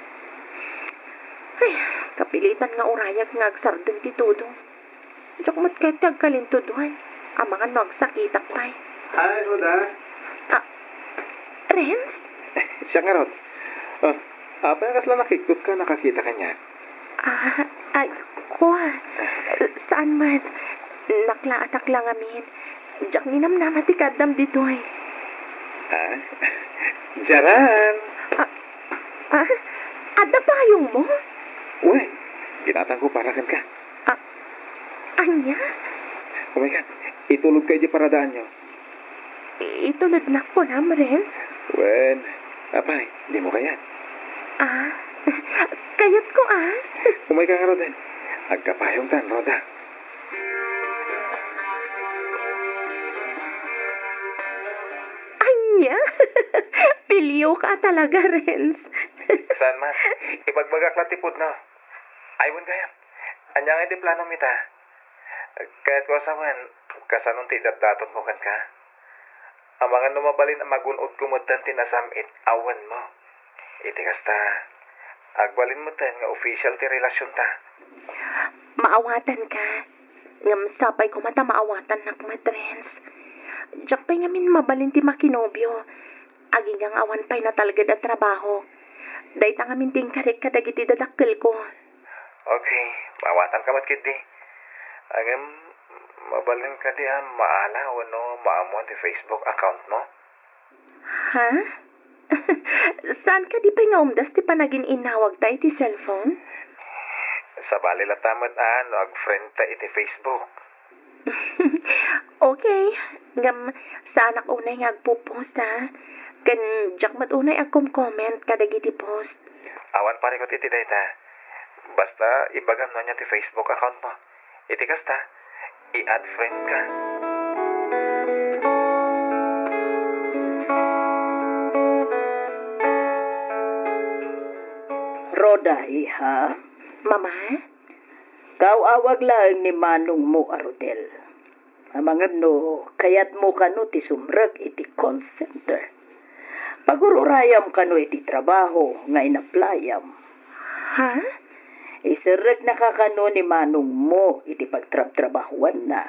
Ay, kapilitan nga urayek nga agsardeng ti tudo. Diak met ket ti agkalintudoan. Amangan no agsakitak pay. Hi, Rhoda. Ah, Renz? Siak ngarud. Ah, apay a kasla nakikkotka, nakakita kaniak? Ah, ay, kua. Saan met. Naklaatak la ngamin. Diak ninamnama ti kaaddam ditoy. Ah? Diaran! Ah, ah, adda payongmo? Wen, ginatangko para kenka. Ah, ania? Umayka, itulodka idiay paradaanyo. Itulodnak kunam, Renz? Wen, apay, dimo kayat? Ah, kayatko, ah. Umayka ngaruden. Agkapayongtan, Rhoda. Ania? Pilioka talaga, Renz. Saan man? Ibagbagak la ti pudno. Ay, wen gayam. Ania ngay ti planom ita? Kayatko a sawen, kasanon ti idatdatonko kenka? Amangan no mabalin a magun-odko metten ti nasam-it a wenmo. Iti kasta, agbalin metten nga official ti relasionta. Maawatanka. Ngem sapay koma ta maawatannak met, Renz. Diak pay ngamin mabalin ti makinobio. Agingga nga awan pay natalged a trabaho. Dayta ngamin ti inkarik kadagiti dadakkelko. Okay, maawatanka met ketdi. Ngem, mabalin kadi a maala wenno maammoan ti Facebook account mo? Ha? Saan kadi pay nga umdas ti panagin-innawagta iti cellphone? Sabali latta met a no ag-friendta iti Facebook. Okay. Ngem, saanak unay nga agpo-post, ha? Ken diak met unay agkom-comment kadagiti post. Awan parikut iti dayta. Basta ibagam no ania ti Facebook account mo. Iti kasta, i-add friend ka. Rhoda, iha. Mama? Kaw-awag laeng ni manongmo a Rodel. Amangan no kayatmo kano ti sumrek iti call center. Pagur-urayam kano iti trabaho nga inaplayam. Ha? Iserreknaka kano ni manongmo iti pagtrabtrabahoanna.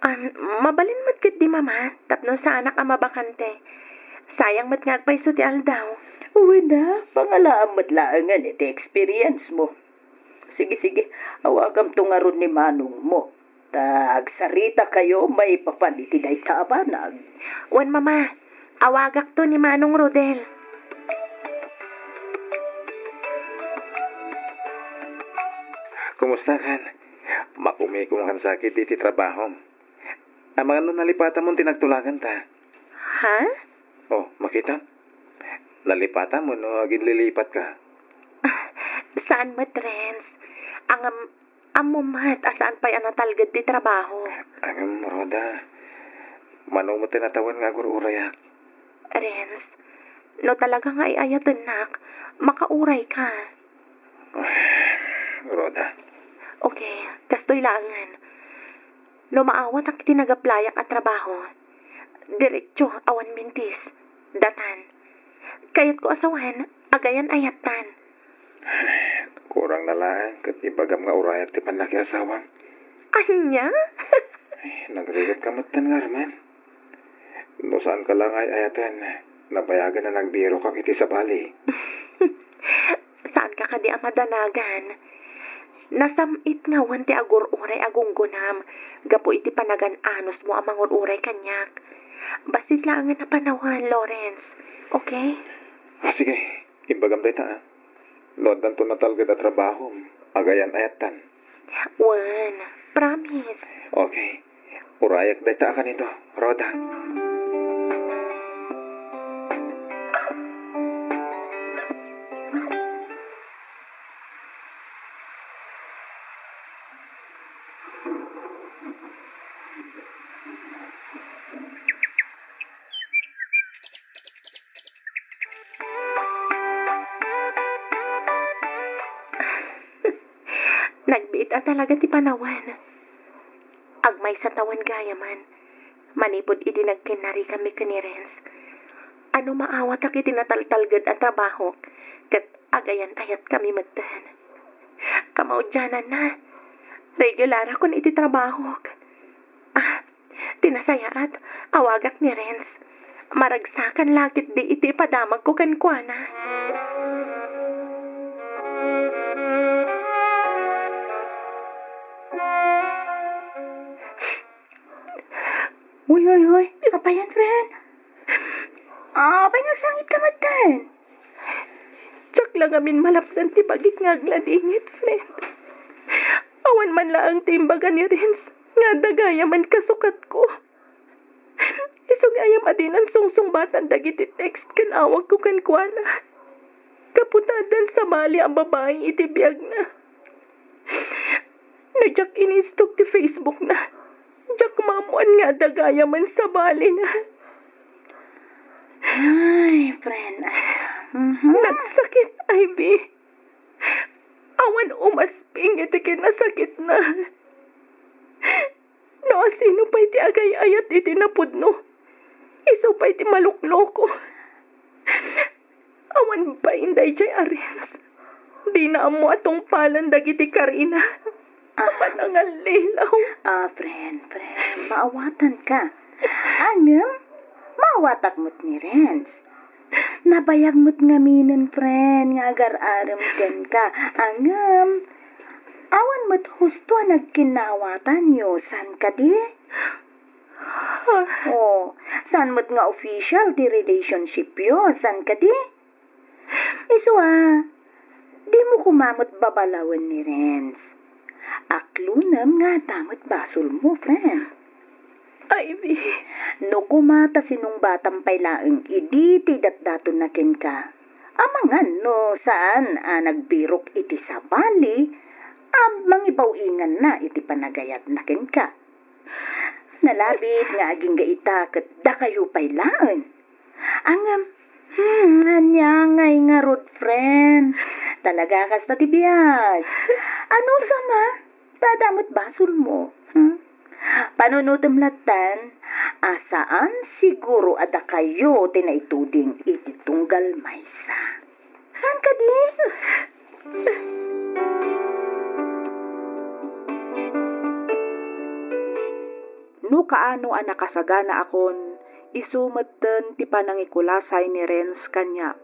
Am, mabalin met ketdi, Mama, tapno saanak a mabakante. Sayang met nga agpayso ti aldaw. Wen a, pangalaam met laengen iti experience mo. Sige, sige, awagamto ngarud ni manongmo. Ta agsaritakayo maipapan iti dayta a banag. Wen, Mama, awagakto ni Manong Rodel. Kumusta kan? Makumikom kan sakit iti trabahom. Amangan no nalipatam ti nagtulaganta. Ha? Oh, makita? Nalipatam wenno aginlilipat ka? Saan met, Renz. Ngem, ammo met a saan pay a natalged ti trabaho. Ngem, Rhoda, mano met ti natawen nga agur-urayak? Renz, no talaga nga ay-ayatennak, makauray ka. Rhoda. Okay, kastoy laengen. No maawatak iti nagaplayak a trabaho, diretso awan mintis, datan. Kayatko a sawen, agayan-ayattan. Kurang na laeng ket ibagam nga urayak ti pannakiasawam. Ania? Ay, nagrigat ka metten ngarud. No saan ka la nga ay-ayaten, nabayagen a nagbirokak iti sabali. Saan ka kadi a madanagan? Nasam-it ngawen ti agur-uray a gunggonam gapu iti panagan-anusmo a mangur-uray kaniak. Bassit laengen a panawen, Lawrence. Okay? Ah, sige. Ibagam dayta, ah. No addanto natalged a trabahom, agayan-ayattan. Wen, promise. Okay. Urayak dayta a kanito, Rhoda. Nagbiit a talaga ti panawen. Agmaysa tawen gayamen, manipud idi nagkinnarikami ken ni Renz. Ano maawatak iti nataltalged a trabahok, ket agayan-ayatkami metten. Kamaudiananna, regularakon iti trabahok. Ah, ti nasayaat, awagak ni Renz. Maragsakan la ketdi iti ipadamagko kenkuana. Uy, uy, uy. Apay yan, friend? Ah, apay nga agsangit ka metten? Diak la ngamin malapdan ti bagik nga agladingit, friend. Awan man laeng ti imbaga ni Renz nga adda gayamen kasukatko. Isu gayam a dinan sungsungbatan dagiti text ken awagko kenkuana. Gapu ta addan sabali a babai iti biagna. No diak inistok ti Facebookna, diak maammuan nga adda gayamen sabalina. Ay, friend. Mhm. Nagsakit, Ivy. Awan umasping iti kinasakitna. No asino pay ti agay-ayat iti napudno, isu pay ti malukloko. Awan bain daydiay a Renz. Dina ammo a tungpalen dagiti karina. Ah. Panangallilaw. Ah, friend, friend, maawatanka. Ngem, maawatak met ni Renz. Nabayag met ngaminen, friend, nga agar-arem kenka. Ngem, awan met husto a nagkinnaawatanyo, saan kadi? Oh, saan met nga official ti relationshipyo, saan kadi? Isu a, dimo koma met babalawen ni Renz. Aklonem nga adda met basolmo, friend. Ivy. No koma ta sinungbatam pay laeng idi ti idatdatonna kenka, amangan no saan a nagbirok iti sabali a mangibaw-inganna iti panagayatna kenka. Nalabit nga agingga ita ket dakayo pay laeng. Ngem, hmm, ania ngay ngarud, friend? Talaga kasta ti biag. Ano sama? Adda met basolmo. Hmm? Panunotem lattan, A saan siguro a dakayo ti naituding iti tunggal maysa. Saan kadi? No kaano a nakasaganaakon, isu metten ti panangikulasay ni Renz kaniak.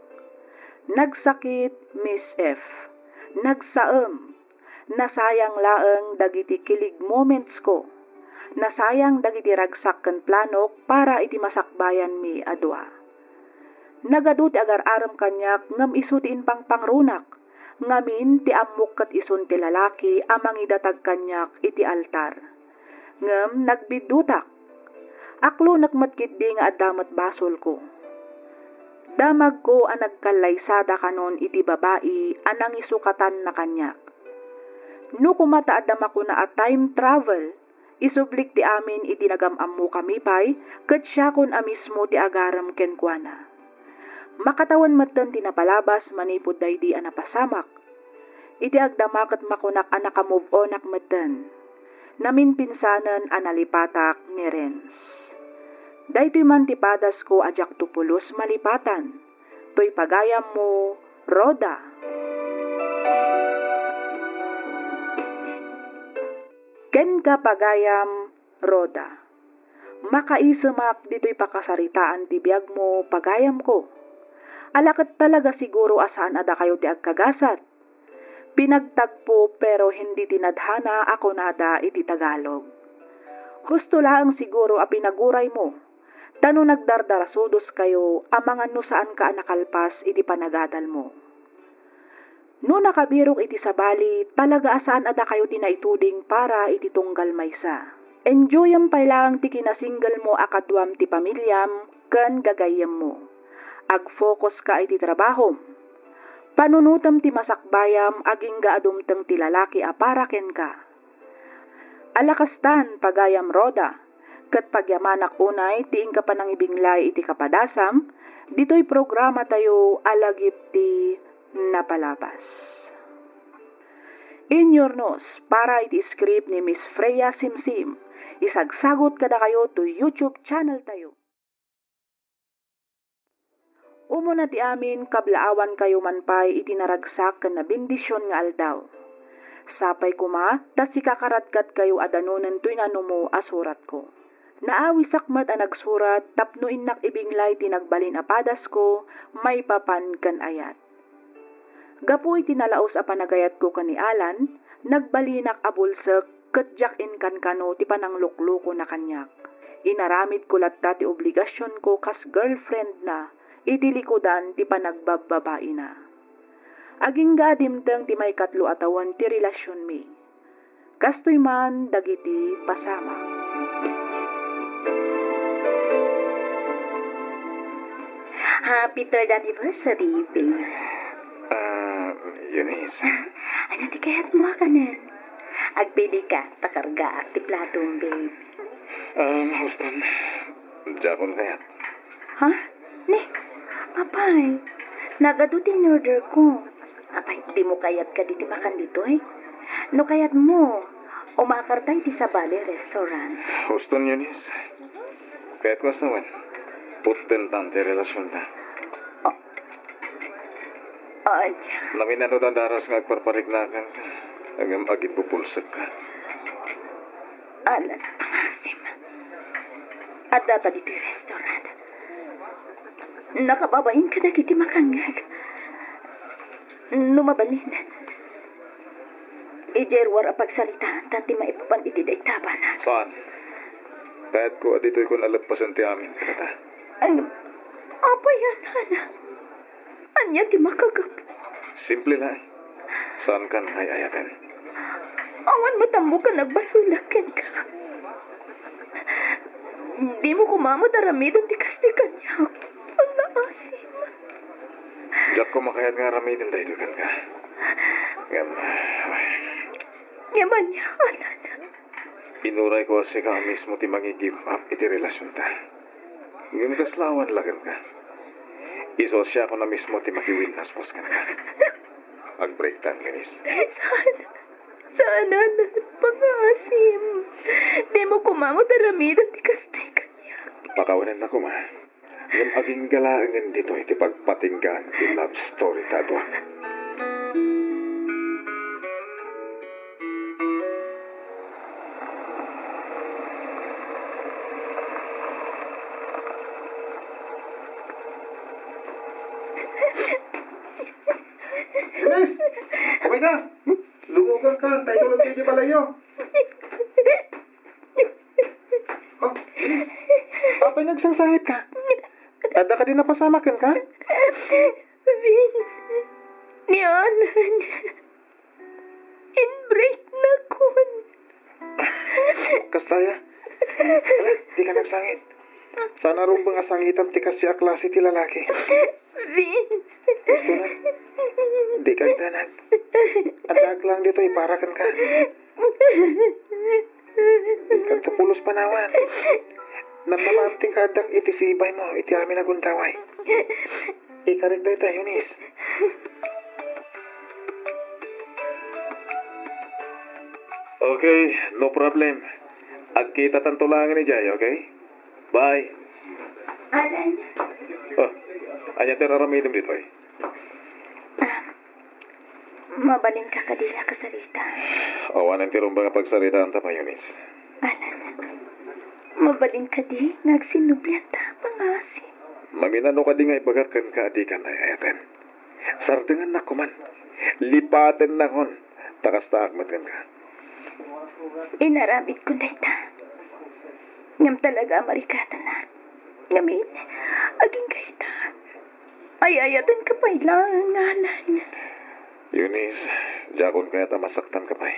Nagsakit, Miss F. Nagsaem. Nasayang laeng dagiti kilig momentsko. Nasayang dagiti ragsak ken planok para iti masakbayanmi a dua. Nagadu ti agar-arem kaniak ngem isu ti impangpangrunak. Ngamin ti ammok ket isun ti lalaki a mangidatag kaniak iti altar. Ngem nagbiddutak. Aklonek met ketdi nga adda met basolko. Damagko a nagkallaysada kanon iti babai a nangisukatanna kaniak. No koma ta adda makuna a time travel, isublik ti amin iti nagam-ammokami pay, ket siakon a mismo ti agarem kenkuana. Makatawen metten ti napalabas manipud daydi a napasamak. Iti agdama ket makunak a naka-move on-ak metten. Naminpinsanen a nalipatak ni Renz. Daytoy man ti padasko a diakto pulos malipatan. Toy pagayammo, Rhoda. Kenka pagayam, Rhoda. Makaisemak ditoy pakasaritaan ti biagmo, pagayamko. Ala ket talaga siguro a saan a dakayo ti agkagasat. Pinagtagpo pero hindi tinadhana a kunada iti Tagalog. Husto laeng siguro a pinaguraymo, ta no nagdardarasudoskayo, amangan no saanka a nakalpas iti panagadalmo. No nakabirok iti sabali, talaga a saan a dakayo ti naituding para iti tunggal maysa. Enjoyem pay laeng ti kinasingle mo a kaduam ti pamiliam ken gagayyemmo. Ag-focus ka iti trabahom. Panunotem ti masakbayam agingga a dumteng ti lalaki a para kenka. Ala kastan, pagayam Rhoda, ket pagyamanak unay ti inka panangibinglay iti kapadasam, ditoy programatayo a lagip ti napalabas. Inyurnos para iti script ni Miss Freya Simsim, isagsagut kadakayo to YouTube channel tayo. Umuna ti amin, kablaawankayo man pay iti naragsak ken nabendision nga aldaw. Sapay koma ta sikakaratgatkayo a danonen toy nanumo a suratko. Naawisak met a nagsurat tapno innak ibinglay ti nagbalin a padasko maipapan ken ayat. Gapu iti nalaus a panagayatko ken ni Alan, nagbalinak a bulsek ket diak inkankano ti panangluklukona kaniak. Inaramidko latta ti obligasionko kas girlfriendna iti likudan ti panagbababaina. Agingga a dimteng ti maikatlo a tawen ti relasionmi. Kastoy man dagiti pasamak. Happy third anniversary, babe. Ah, Eunice. Ania ti kayatmo a kanen? Agpili ka, ta kargaak ti platom, babe. Ah, huston. Diakon kayat. Ha? Ni, apay, nagadu ti in-order ko. Apay, dimo kayat kadi ti makan ditoy? No kayatmo, umakarta iti sabali restaurant. Huston, Eunice. Kayatko a sawen, puttentan ti relasionta. Oh. Ay. Namin-ano dadaras nga agparpariknakan ka, ngem agibbubulsek ka. Alan, pangasim. Adda ta ditoy restaurant. Nakababain kadagiti makangngeg. No mabalin, idiay ruar a pagsaritaanta ti maipapan iti dayta a banag. Saan? Kayatko a ditoykon a leppasen ti amin kadata. Ay, apay a nana? Ania ti makagapu? Simple laeng. Saankan nga ay-ayaten. Awan met ammok a nagbasolak kenka. Dimo koma met aramiden ti kastoy kaniak. Pannaasim. Diak koma kayat nga aramiden daytoy kenka. Ngem, ngem ania, Alan? Inurayko a sika a mismo ti mangi-give up iti relasionta. Ngem kasla awan la kenka. Isu a siakon a mismo ti makiwinnaswas kenka. Agbreaktan, Eunice. Saan? Saan, Alan? Pangasim. Dimo koma met aramiden ti kastoy kaniak. Pakawanennak koma. Ngem agingga laengen ditoy ti pagpatinggaan ti love story ta adua. Eunice! Umayka! Lumugan ka! Tayo lang kayo di balayo! Oh, Eunice! Apay nagsangsangit ka? Adda kadi napasamak kenka? Vince, ni Alan, inbreaknakon. Kasta aya? Ala, dika nagsangit. Saan a rumbeng a sangitam ti kasdiay a klase ti lalaki. Vince. Gusto na. Dika agdanag. Addaak lang ditoy para kenka. Dika agpulos panawan. Namnamaam ti kaaddak iti sibaymo iti amin a gundaway. Ikarik dayta, Eunice. Okay, no problem. Agkitatanto laengen idiay, okay? Bye. Alan. Oh, ania ti ar-aramidem ditoy? Ah, mabalinka kadi a kasarita? Awanen ti rumbeng a pagsaritaanta pay, Eunice. Alan, mabalin kadi nga agsinnublianta a pangngaasim? Maminano kadi nga ibagak kenka a dikan ay-ayaten? Sardengennak koman. Lipatennakon. Ta kastaak met kenka. Inaramidkon dayta. Ngem talaga a marikatanak. Ngamin, agingga ita. Ay-ayatenka pay laeng, Alan. Eunice, diakon kayat a masaktanka pay.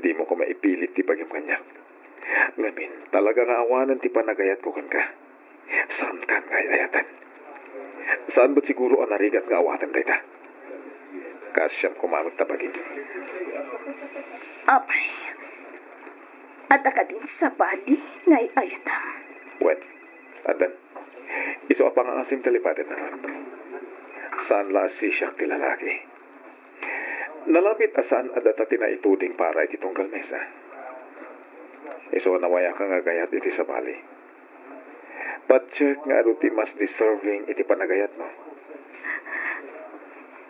Dimo koma ipilit ti bagim kaniak. Ngamin, talaga nga awanen ti panagayatko kenka. Saankan nga ay-ayaten. Saan met siguro a narigat nga awaten dayta? Kaasiam koma met ta bagim. Apay, adda kadin sabali nga ay-ayatam? Wen, addan. Isu a pangngaasim ti lipatennakon. Saan la a sisiak ti lalaki. Nalabit a saan a data ti naituding para iti tunggal mesa. Isu a nawayakan nga agayat iti sabali. Patiek nga adu ti mas deserving iti panagayatmo.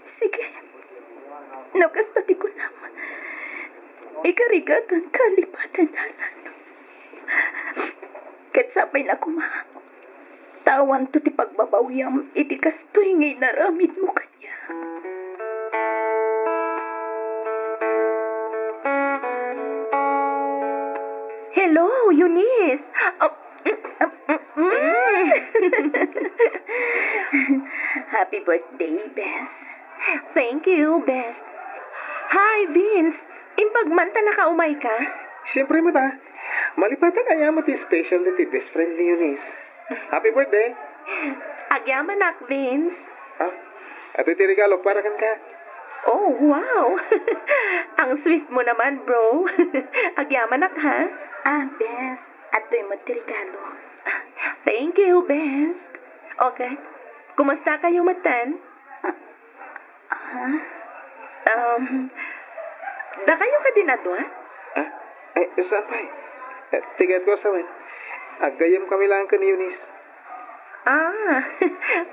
Sige. No kasta ti kunam, ikarigatanka a lipaten, Alan. Ket sapay la koma, ta awanto ti pagbabawiam iti kastoy nga inaramidmo kaniak. Hello, Eunice! Ah, mm. Happy birthday, Bes. Thank you, Bes. Hi, Vince! Imbag man ta nakaumayka? Siyempre met a. Malipatan aya met ti special day ti best friend ni Eunice. Happy birthday! Agyamanak, Vince. Ha? Adtoy ti regalo para kenka. Oh, wow! Ang sweet mo naman, bro. Agyamanak, ha? Ah, Bes. Adtoy met ti regalo. Thank you, Bes. Okay. Kumusta kayo metten? Ah, ha? Um, dakayo kadin a dua? Ah, eh, saan pay? Eh, ti kayatko a sawen. Aggayyemkami laeng ken ni Eunice. Ah,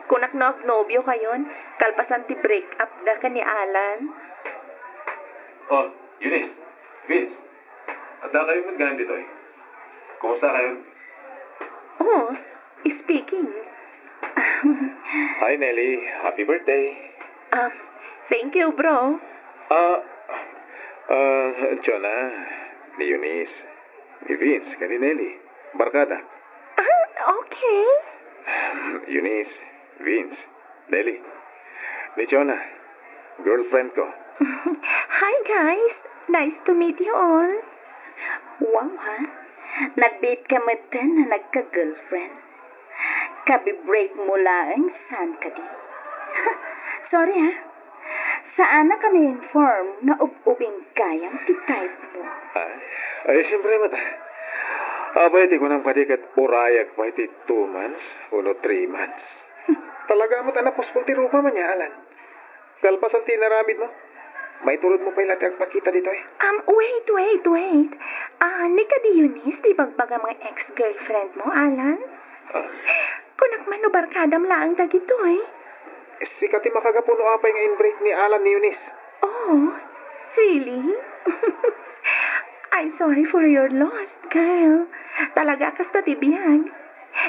kunak no agnobiokayon, kalpasan ti break up da ken ni Alan. Oh, Eunice, Vince, adda kayo met gayam ditoy? Kumusta kayo? Oh, speaking. Hi, Nelly. Happy birthday. Ah, thank you, bro. Ah, ah, Jonah, ni Eunice, ni Vince, ken ni Nelly. Barkada. Ah, okay. Eunice, Vince, Nelly, ni Jonah, girlfriend ko. Hi, guys. Nice to meet you all. Wow, ha? Nagbiit ka metten a nagka-girlfriend. Kabi-break mo laeng saan kadi? Sorry, ha? Saanak a na-inform nga ub-ubing gayam ti type mo. Ah, ay, siyempre met a. Apay ti kunam kadi ket urayak pay ti two months wenno three months? Talaga met a napuspol ti rupam ania, Alan. Kalpasan ti inaramidmo, maiturod mo pay la ti agpakita ditoy. Um, wait, wait, wait. Ah, ni kadi Eunice ti ibagbagam nga ex-girlfriend mo, Alan? Kunak man no barkadam laeng dagitoy. Sika ti makagapu no apay nga in-break ni Alan ni Eunice. Oh, really? I'm sorry for your loss, girl. Talaga kasta ti biag.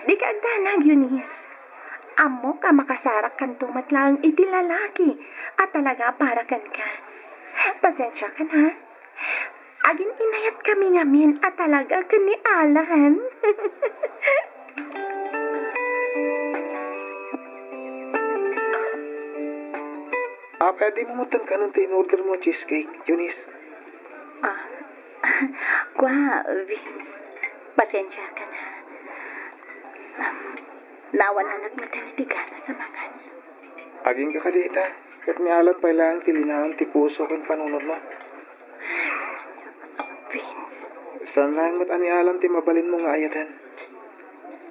Dika agdanag, Eunice. Ammok a makasarak kanto met laeng iti lalaki a talaga para kenka. Pasensiakan, ha? Agin-inayat kami ngamin a talaga ken ni Alan. Apay a dimo met kanen ti in-order mo a cheesecake, Eunice? Ah, kua, Vince. Pasensiakan, ha. Nawalanak met iti ganas a mangan. Agingga kadi ita, ket ni Alan pay laeng ti linaon ti puso ken panunotmo. Vince. Saan laeng met a ni Alan ti mabalinmo nga ayaten.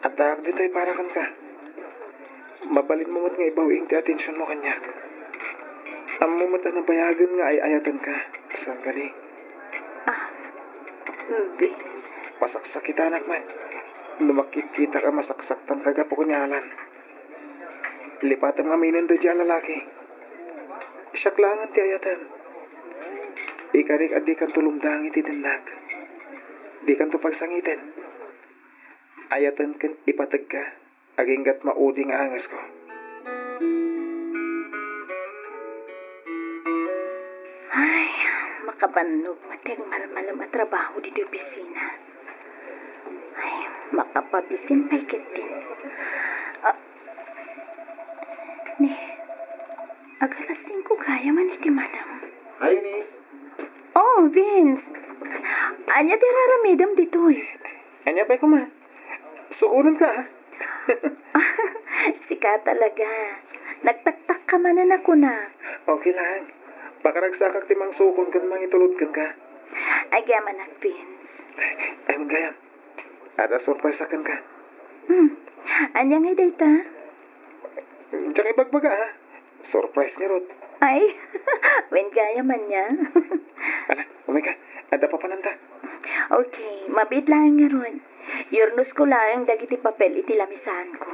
Addaak ditoy para kenka. Mabalinmo met nga ibaw-ing ti atensionmo kaniak. Ammo met a nabayagen nga ay-ayatenka. Saan kadi? Ah, Vince. Masaksakitanak met no makitkitak a masaksaktanka gapu ken ni Alan. Lipatem ngaminen daydiay a lalaki. Siak laengen ti ayatem. Ikarik a dikanto lumdang iti dennak. Dikanto pagsangiten. Ayaten ken ipategka, aginggat maudi nga angesko. Ay, makabannog met ti agmalmalem a trabaho ditoy opisina. Ay, makapabisin pay ketdi. Ah, ni, agalas singko gayam man iti malem. Hi, Eunice. Oh, Vince. Ania ti raramidem ditoy? Ania pay koma? Sukonenka, ah? Sika talaga. Nagtaktakka manen a kunak. Okay lang. Pakaragsakak ti mangsukon ken mangitulod kenka. Agyamanak, Vince. Ay, gayam. Adda surprise a kenka. Hmm. Ania ngay dayta? Diak ibagbaga, ha? Surprise ngarud. Ay, wen gayam ania. Ala, umayka. Adda papananta. Okay, mabiit laeng ngarud. Yurnosko laeng dagiti papel iti lamisaanko.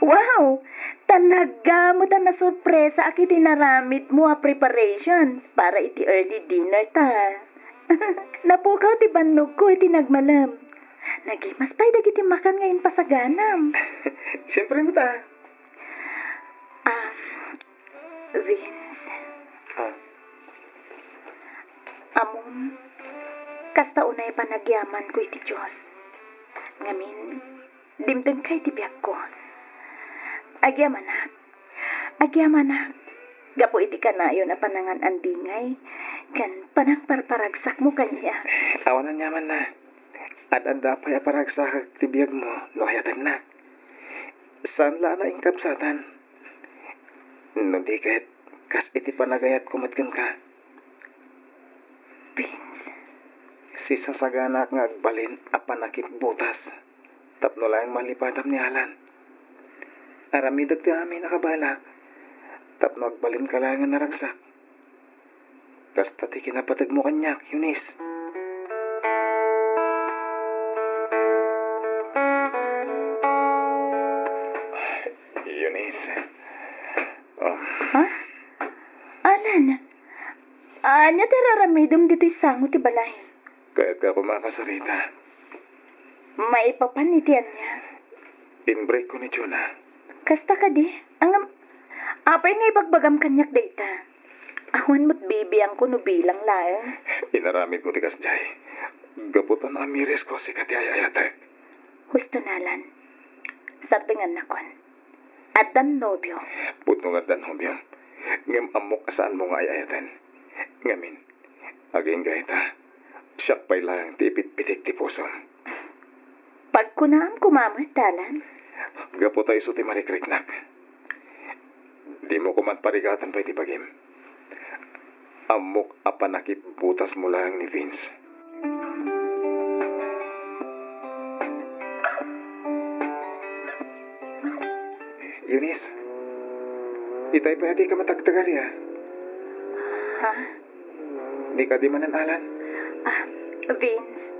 Wow! Talaga met a nasurpresaak iti naramidmo a preparation para iti early dinner ta. Napukaw ti bannogko iti nagmalem. Nagimas pay dagiti makan nga impasaganam. Siempre met a. Ah, Vince. Ah. Ammom, kasta unay panagyamanko iti Dios. Ngamin, dimtengka iti biagko. Agyamanak. Agyamanak. Gapu iti kanayon a panangan-andingay ken panangparparagsakmo kaniak. Awan aniamanna. Ad-adda pay a paragsak ti biagmo no ayatennak. Saan la a nainkabsatan. No di ket, kas iti panagayatko met kenka. Vince. Sisasaganak nga agbalin a panakipbutas tapno laeng malipatam ni Alan. Aramidek ti amin a kabaelak tapno agbalinka laeng a naragsak. Kasta ti kinapategmo kaniak, Eunice. Eunice. Oh. Ha? Alan, ania ti raramidem ditoy sango ti balay? Kayatka koma a kasarita. Maipapan iti ania? In-break ko ni Jonah. Kasta kadi? Ngem, apay nga ibagbagam kaniak dayta? Awan met bibiangko no bilang laeng. Inaramidmo ti kasdiay. Gapu ta naamiresko a sika ti ay-ayatek. Husto, Alan. Sardengannakon. Addan nobio. Pudno nga addan nobio. Ngem ammok a saanmo nga ay-ayaten. Ngamin, agingga ita, siak pay laeng ti ipitpitik ti pusom. Pagkunaam koma met, Alan. Gapu ta isu ti marikriknak. Dimo koman parigaten pay ti bagim. Ammok a panakipbutasmo laeng ni Vince. Eunice, itay pay a dika matagtagal ya. Ha? Di kadi manen, Alan? Ah, Vince,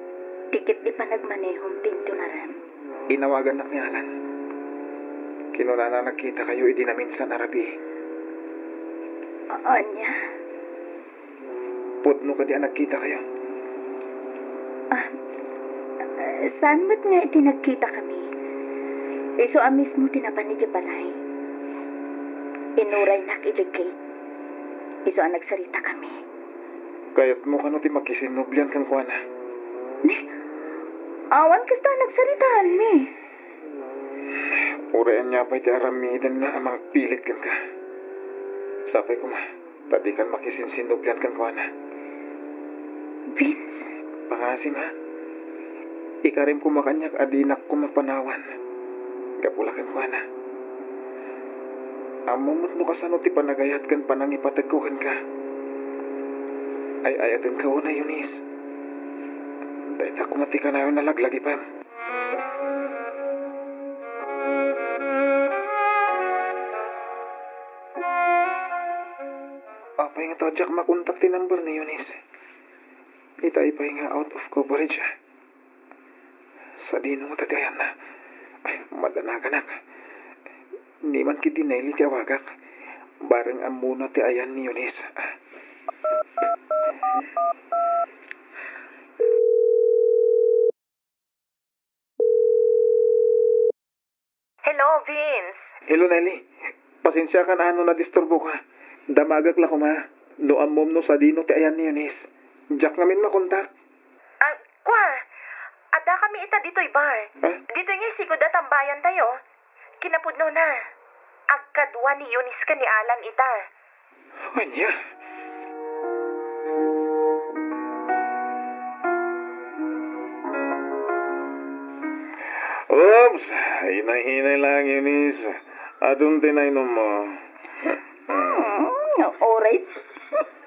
ti ket di panagmanehom ti intunarem. Inawagannak ni Alan. Kinunana nagkitakayo idi naminsan a rabii. A-, ania? Pudno kadi a nagkitakayo? Ah, saan met nga iti nagkitakami? Isu a mismo ti napan idiay balay. Inuraynak idiay gate. Isu a nagsaritakami. Kayatmo kano ti makisinnublian kenkuana? Ne? Awan kasta a nagsaritaanmi. Uray ania pay ti aramidenna a mangpilit kenka. Sapay koma, ta dikan makisinsinnublian kenkuana. Vince. Pangaasim, ha? Ikarim koma kaniak a dinak koma panawan. Gapu la kenkuana. Ammom met no kasano ti panagayat ken panangipategko kenka. Ay-ayatenka unay, Eunice. Dayta koma ti kanayon a laglagipem. Apay nga ta diak makontak ti number ni Eunice? Itay pay nga out of coverage, ah. Sadino ngata ti ayanna? Ay, madanaganak. Ni man ketdi Nelly ti awagak. Bareng ammona ti ayan ni Eunice. Hello, Vince. Hello, Nelly. Pasensiakan a no nadisturboka. Damagek la koma no ammom no sadino ti ayan ni Eunice. Diak ngamin makontak. Ah, kua, addakami ita ditoy bar. Ah? Ditoy nga isigud a tambayantayo. Kinapudnona, agkadua ni Eunice ken ni Alan ita. Ania? Oops! Hinay-hinay lang, Eunice. Adun ti nainommo? Mm, alright.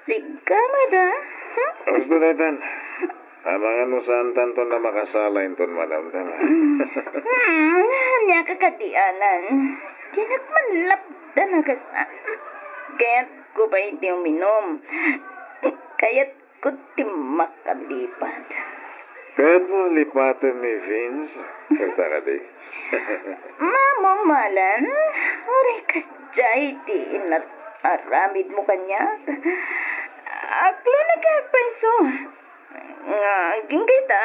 Sigkamada. Gusto daytan. Amangan no saantanto a makasala inton madamdama. Hmm, ania ka kadi, Alan? Dinak man lapdan a kasta. Kayatko pay ti uminom. Kayatko ti makalipat. Kayatmo lipaten ni Vince? Kasta kadi? Mamo, Alan, uray kasdiay ti inat-aramidmo kaniak. Aklonakak pay isu. Nga agingga ita.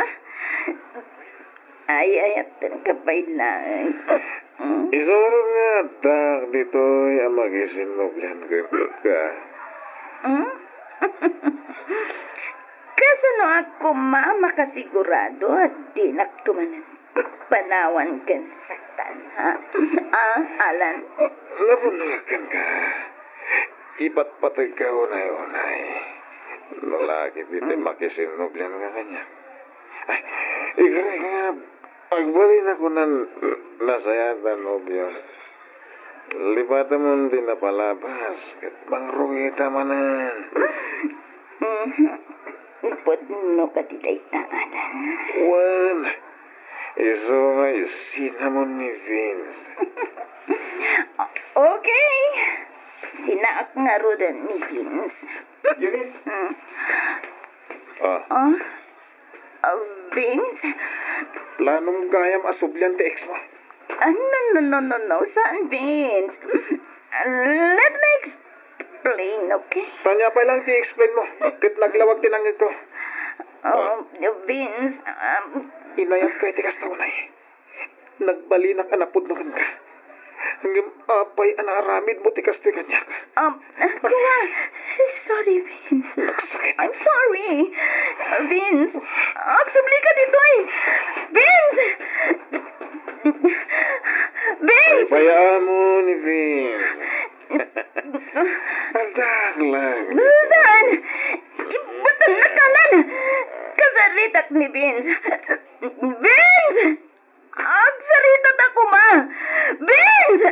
Ay-ayatenka pay laeng. Isu ngarud nga addaak ditoy a makisinnublian kenka. Hmm? Kasanoak koma a makasigurado a dinakto manen panawan ken saktan, ha? Ah, Alan? Napudnoak kenka. Ipatpategka unay-unay. No la ketdi ti makisinnublianka kaniak. Ay, ikarik nga, agbalinak kunan nasayaat a nobio. Lipatemon ti napalabas, ket mangrugita manen. Mhm. Pudno kadi dayta, Alan? Wen, isu nga isinamon ni Vince. Okay. Sinaak ngaruden ni Vince. Eunice? Mm. Ah. Ah? Ah, Vince? Planom gayam a sublian ti ex mo? Ah, no, no, no, no, no. Saan, Vince? Let me explain, okay? Ania pay lang ti explain mo. Ket naglawag ti nangngegko. Oh, Vince, um, Inayatka iti kasta unay. Nagbalinak a napudno kenka. Ngem apay a naaramidmo ti kastoy kaniak? Um, kua, sorry, Vince. Nagsakit. I'm sorry. Vince, agsublika ditoy. Vince! Vince! Paypayaamon, Vince. Addaak lang. Saan? Ibatannak, Alan. Kasaritak ni Vince. Vince! Agsarita ta koma! Vince!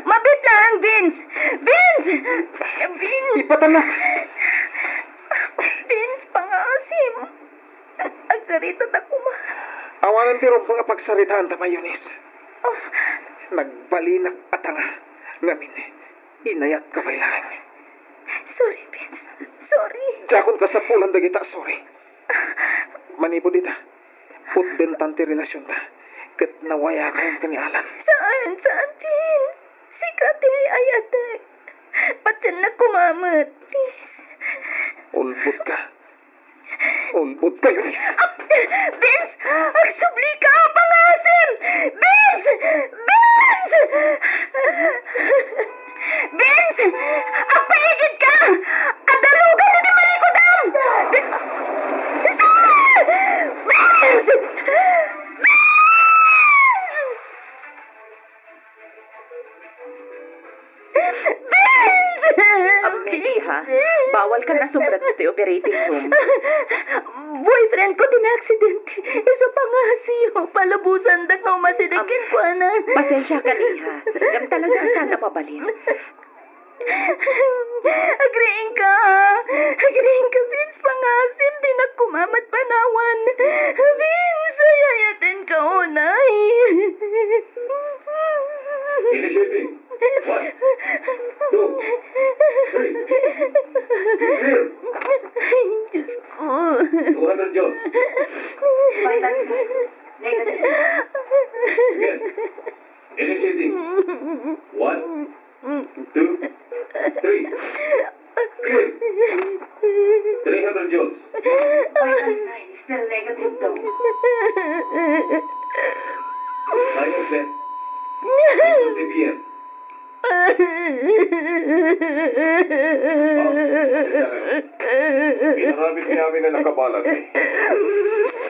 Mabiit lang, Vince! Vince! Vince! Ipatanak! Vince, pangaasim! Agsarita ta koma. Awanan ti rumbeng a pagsaritaanta pay, Eunice. Oh. Nagbalinak a tanga, ngamin, inayatka pay laeng. Sorry, Vince. Sorry. Diakon kasapulan dagita a sorry. Manipud ita, utdentan ti relasionta, ket nawayakayon ken ni Alan. Saan, saan, Vince? Sika ti ay-ayatek. Patiennak koma met, please. Ulbodka. Ulbodka, Eunice. Ah, Vince! Agsublika! Pangasim! Vince! Vince! Vince! Agpaigidka! Adda lugan iti malikudam! Vince! Vince! Vince! Am, iha, bawal ka a sumrek iti operating room. Boyfriend ko ti naaksidente. Isu pangasio. Palubosandak nga umasideg kenkuana. Am, pasensiakan, iha. Ngem talaga a saan a mabalin. Agriingka! Agriingka, Vince, pangasim, dinak koma met panawan. Vince, ay-ayatenka unay. Initiating. One, two, three. Clear. Ay, Diyos ko. Two hundred joules. Vital signs negative. Again. Initiating. One, two, three. Clear. Three hundred joules. Vital signs still negative, Doc. Sign of death. Two thirty P M. Oh, sika kayo. Inaramid ni amin a nakabalan, eh.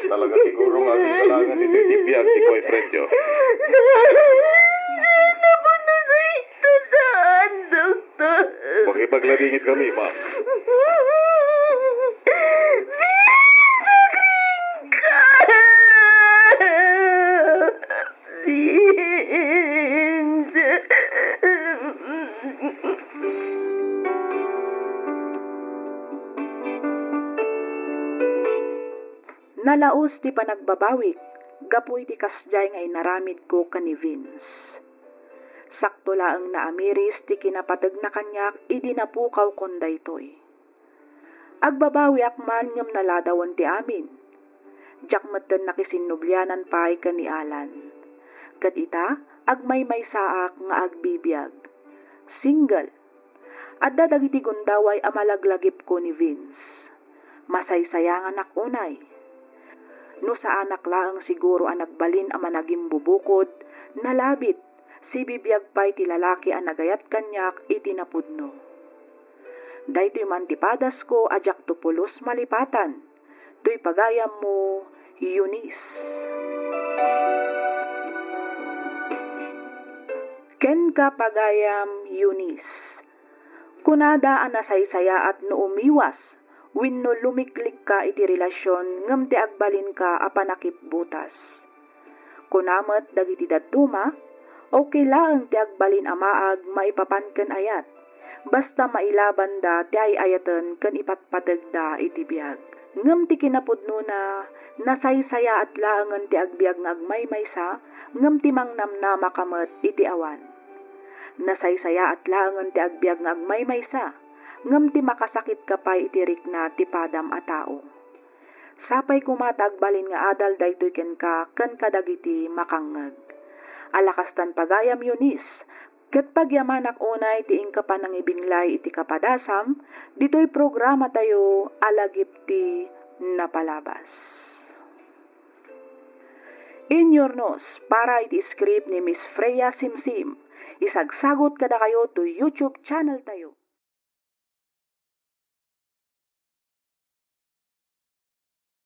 Talaga siguro nga agkalaangan iti biag ti boyfriend yo. Saan? Saan? Napuno na ito. Saan, doktor? Makipagladingit kami, ma'am. Vince, agriingka! Vince! Nalaus ti panagbabawik gapu iti kasdiay nga inaramidko ken ni Vince. Sakto laeng naamiris ti kinapategna kaniak idi napukawkon daytoy. Agbabawiak man ngem naladawen ti amin. Diak metten nakisinnublianan pay ken ni Alan. Ket ita, agmaymaysaak nga agbibiag. Single. Adda dagiti gundaway a malaglagipko ni Vince. Masaysayanganak unay. No saanak laeng siguro a nagbalin a managimbubukod, nalabit, sibibiag pay ti lalaki a nagayat kaniak iti napudno. Daytoy man ti padasko a diakto pulos malipatan. Toy pagayammo, Eunice. Kenka, pagayam, Eunice. Kunada a nasaysayaat no umiwas wenno lumiklikka iti relasion ngem ti agbalinka a panakipbutas. Kuna met dagiti dadduma, okay laeng ti agbalin a maag maipapan ken ayat, basta mailabanda ti ay-ayaten ken ipatpategda iti biag. Ngem ti kinapudnona, nasaysayaat laengen ti agbiag nga agmaymaysa, ngem ti mangnamnamaka met iti awan. Nasaysayaat laengen ti agbiag nga agmaymaysa, ngem ti makasakitka pay iti rikna ti padam a tao. Sapay koma ta agbalin nga adal daytoy kenka ken kadagiti makangngeg. A la kastan pagayam, Eunice, ket pagyamanak unay ti inka panangibinglay iti kapadasam ditoy programatayo a Lagip ti Napalabas. Inyurnos para iti script ni Miss Freya Simsim. Isagsagut kadakayo to YouTube channel tayo.